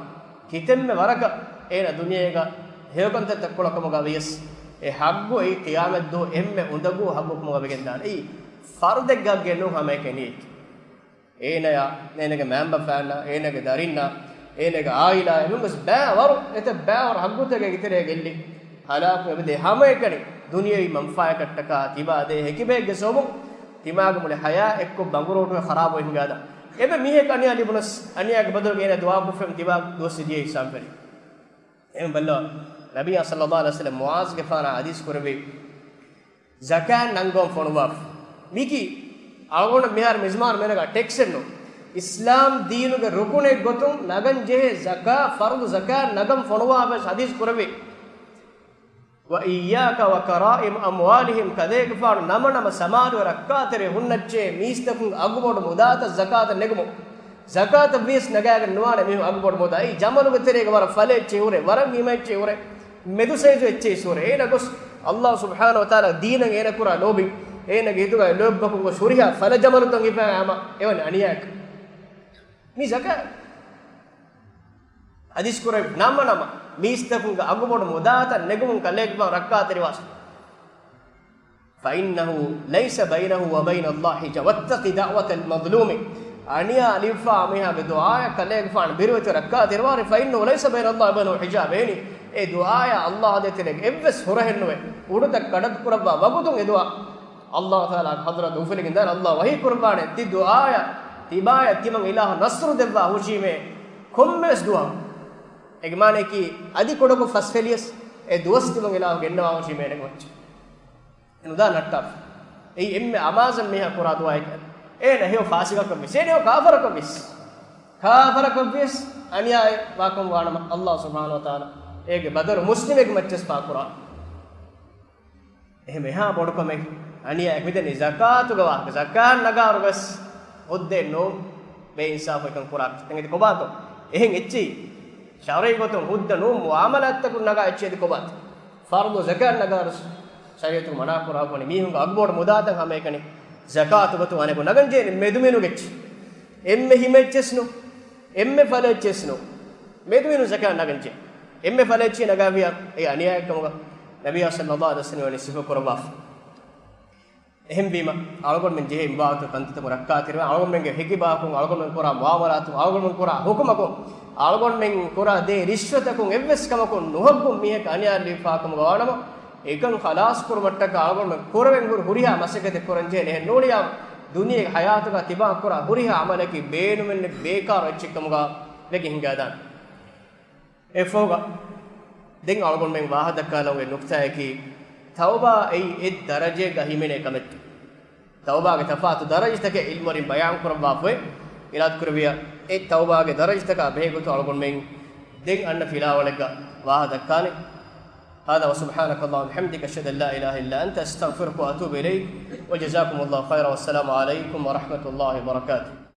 ކިތަންމެ ވަރަކަށް އޭނަ ދުނިޔޭގަ ހެޔޮކަންތައްތައް ކުޅަކަމުގަ ވިޔަސް، އެ ހައްގު އެއީ ޤިޔާމަތްދުވަހު އެންމެ އުނދަގޫ ހައްގު ކަމުގަ ވެގެންދާނެ. އެއީ ފަރުދެއްގެ ހައްގެއް ނޫން ހަމައެކަނި. އޭނަޔާ، އޭނަގެ މައިންބަފައިންނާ، އޭނަގެ ދަރިންނާ، އޭނަގެ އާއިލާއާ އެންމެ ބައިވަރު، އެތައް ބައިވަރު ހައްގުތަކެއް އެތެރޭ ގެއްލި ހަލާކުވެ އެބަދޭ. ހަމައެކަނި ދުނިޔެވީ މަންފާއަކަށްޓަކާ ތިބާ ދޭ ހެކިބައެއްގެ ސަބަބުން ތިމާގެ މުޅި ހަޔާތް އެއްކޮށް ބަނގުރޯޓުވެ ޚަރާބުވެ ހިނގާދާ. އެންމެ މީހަކަށް އަނިޔާ ލިބުނަސް، އަނިޔާގެ ބަދަލުގަ އޭނަ ދުޢާ ކޮށްފައި ތިބާ ދުވަސް ދިޔަ ހިސާބު ފެނި. އެހެން ބައްލަވާ، ނަބިއްޔާ ޞައްލައްލާހު ޢަލައިހި ވަސައްލަމަ މުޢާޛުގެފާނާ ޙަދީޘް ކުރެއްވި، ޒަކާތް ނަންގަވަން ފޮނުވާފަ. މީކީ އަޅުގަނޑަށް މިހާރު މިޒުމާނު މޭނަގާ ޓެކްސެއް ނޫން. އިސްލާމް ދީނުގެ ރުކުނެއް ގޮތުން ނަގަން ޖެހޭ ޒަކާތް، ފަރުޟު ޒަކާތް ނަގަން ފޮނުވާފަ ޙަދީޘް ކުރެއްވި. وإياك وكرائم أموالهم، ކަލޭގެފާނު ނަމަ ނަމަ ސަމާލުވެ ރައްކާތެރި ހުންނައްޗޭ މީސްތަކުން އަގުބޮޑު މުދާތައް ޒަކާތަށް ނެގުމުން. ޒަކާތަށް ވިޔަސް ނަގާގެން ނުވާނެ މީހުން އަގުބޮޑު މުދާ. އެއީ ޖަމަލުގެ ތެރޭގަ ވަރަށް ފަލަ އެއްޗެއް ހުރޭ، ވަރަށް ހިމަ އެއްޗެއް ހުރޭ، މެދު ސައިޒު އެއްޗެއް ހުރޭ. އޭނަ ގޮސް އައްލާހު ސުބްޙާނަހު ވަތަޢާލާ ދީނަށް އޭނަ ކުރާ ލޯބިން، އޭނަގެ ހިތުގަ ލޯތްބަކުން ގޮސް ހުރިހާ ފަލަ ޖަމަލުތައް ހިފާ ހަމަ އެވަނީ އަނިޔާއަކަށް. މި ޒަކާތް ހަދީސް ކުރެވި ނަމަ ނަމަ މީސްތަކުންގެ އަގުބޮޑު މުދާތައް ނެގުމުން ކަލޭގެފާނު ރައްކާތެރިވާސް. فإنه ليس بينه وبين الله حجاب واتق دعوة المظلوم. އަނިޔާ ލިބިފާ މީހާގެ ދުޢާއަށް ކަލޭގެފާނު ބިރުވެތި ރައްކާތެރިވާނެ. فإنه ليس بينه وبين الله حجاب. އެއީ، އެ ދުޢާއާ އައްލާހާ ދޭތެރޭގަ އެއްވެސް ހުރަހެއް ނުވޭ. އުޑުތައް ކަޑަކު ކުރައްވާ ވަގުތުން އެ ދުޢާ އައްލާހު ތަޢާލާގެ ޙަޟްރަތު އުފުލިގެން ދާނެ. އައްލާހު ވަޙީ ކުރައްވާނެ، ތި ދުޢާއަށް ތިބާޔަށް ތިމަން އިލާހު ނަޞްރު ދެއްވާ ހުށީމޭ ކޮންމެވެސް ދުޢާ. އޭގެ މާނައަކީ އަދި ކުޑަކޮށް ފަސް ފެލިޔަސް އެ ދުވަސް ތިމަން އިލާހު ގެންނަވާ ހުށީމޭ އޭނަގެ މައްޗަށް. ނުދާ ނައްޓާފަ. އެއީ އެންމެ އަމާޒަށް މީހާ ކުރާ ދުޢާއެއް. އޭނަ ހެޔޮ ފާސިގަކަށްވިޔަސް، އޭނަ ހެޔޮ ކާފަރަކަށްވިޔަސް، ކާފަރަކަށްވިޔަސް އަނިޔާއެއް ވާކަމަށް ވާނަމަ، އައްލާހު ސުބްޙާނަހު ވަތަޢާލާ އޭގެ ބަދަލު މުސްލިމެއްގެ މައްޗަށް ފާކުރާ. އެހެން އެހާ ބޮޑުކަމެއް އަނިޔާއެއް. މިދެނީ ޒަކާތުގެ ވާހަކަ. ޒަކާތް ނަގާރު ވެސް ހުއްދައެއް ނޫން، ބޭއިންސާފު އެކަން ކުރާކަށް. ތަނގެތި ކޮބާތޯ؟ އެހެން އެއްޗެހި ޝަރުޢީ ގޮތުން ހުއްދަ ނޫން މުޢާމަލާތްތަކުން ނަގާ އެއްޗެހި ކޮބާތޯ؟ ފަރުޟު ޒަކާތް ނަގާރު ވެސް ޝަރީޢަތުން މަނާ ކުރާ ބުނި މީހުންގެ އަގުބޮޑު މުދާތައް ހަމައެކަނި ޒަކާތު ގޮތުން އަނެކު ނަގަން ޖެހޭނެ މެދުމިނުގެ އެއްޗެއް. އެންމެ ހިމައެއްޗެއްސް ނޫން، އެންމެ ފަލައެއްޗެއްސް ނޫން. މެދުމިނު ޒަކާތް ނަގަންޖެ. އެންމެ ފަލައެއްޗެއް ނަގާފިޔާ އެ އަނިޔާއެއްކަމުގަ ނަބިއްޔާ ޞައްލައްލާހު ޢަލައިހި ވަސައްލަމަ ވަނީ ސިފަ ކުރައްވާފަ. އެހެންވީމަ، އަޅުގަނޑުމެން ޖެހޭ އިބާދަތު ކަންތައްތަކުން ރައްކާތެރިވާން، އަޅުގަނޑުމެންގެ ހެކިބާކުން، އަޅުގަނޑުމެން ކުރާ މުޢާމަލާތު، އަޅުގަނޑުމެން ކުރާ ހުކުމަކުން، އަޅުގަނޑުމެން ކުރާ ދޭ ރިޝްވަތަކުން އެއްވެސް ކަމަކުން ނުހައްގުން މީހަކަށް އަނިޔާ ލިބިފާކަމުގަ ވާނަމަ، އެކަން ޚަލާޞް ކުރުމަށްޓަކާ އަޅުގަނޑުމެން ކުރެވެން ހުރި ހުރިހާ މަސައްކަތެއް ކުރަންޖެހޭނެ. އެހެން ނޫނިޔާ ދުނިޔޭގެ ޙަޔާތުގަ ތިބާ ކުރާ ހުރިހާ ޢަމަލަކީ ބޭނުމެއް ނެތް ބޭކާރު އެއްޗެއްކަމުގަ ވެގެން ހިނގާދާނެ. އެއަށްފަހުގަ ދެން އަޅުގަނޑުމެން ވާހަ ދައްކާލަން އޮތް ނުކްތާއަކީ، ތައުބާ އެއީ އެއް ދަރަޖައެއްގަ ހިމެނޭ ކަމެއް. ތައުބާގެ ތަފާތު ދަރަޖަތަކެއް ޢިލްމުވެރިން ބަޔާން ކުރައްވާފައި އިރާދަ ކުރެއްވިޔާ، އެ ތައުބާގެ ދަރަޖަތަކާ ބެހޭ ގޮތުން އަޅުގަނޑުމެން ދެން އަންނަ ފިލާވަޅެއްގަ ވާހަ ދައްކާނެ. هذا وسبحانك اللهم وبحمدك أشهد أن لا إله إلا أنت أستغفرك وأتوب إليك وجزاكم الله خيرا والسلام عليكم ورحمة الله وبركاته.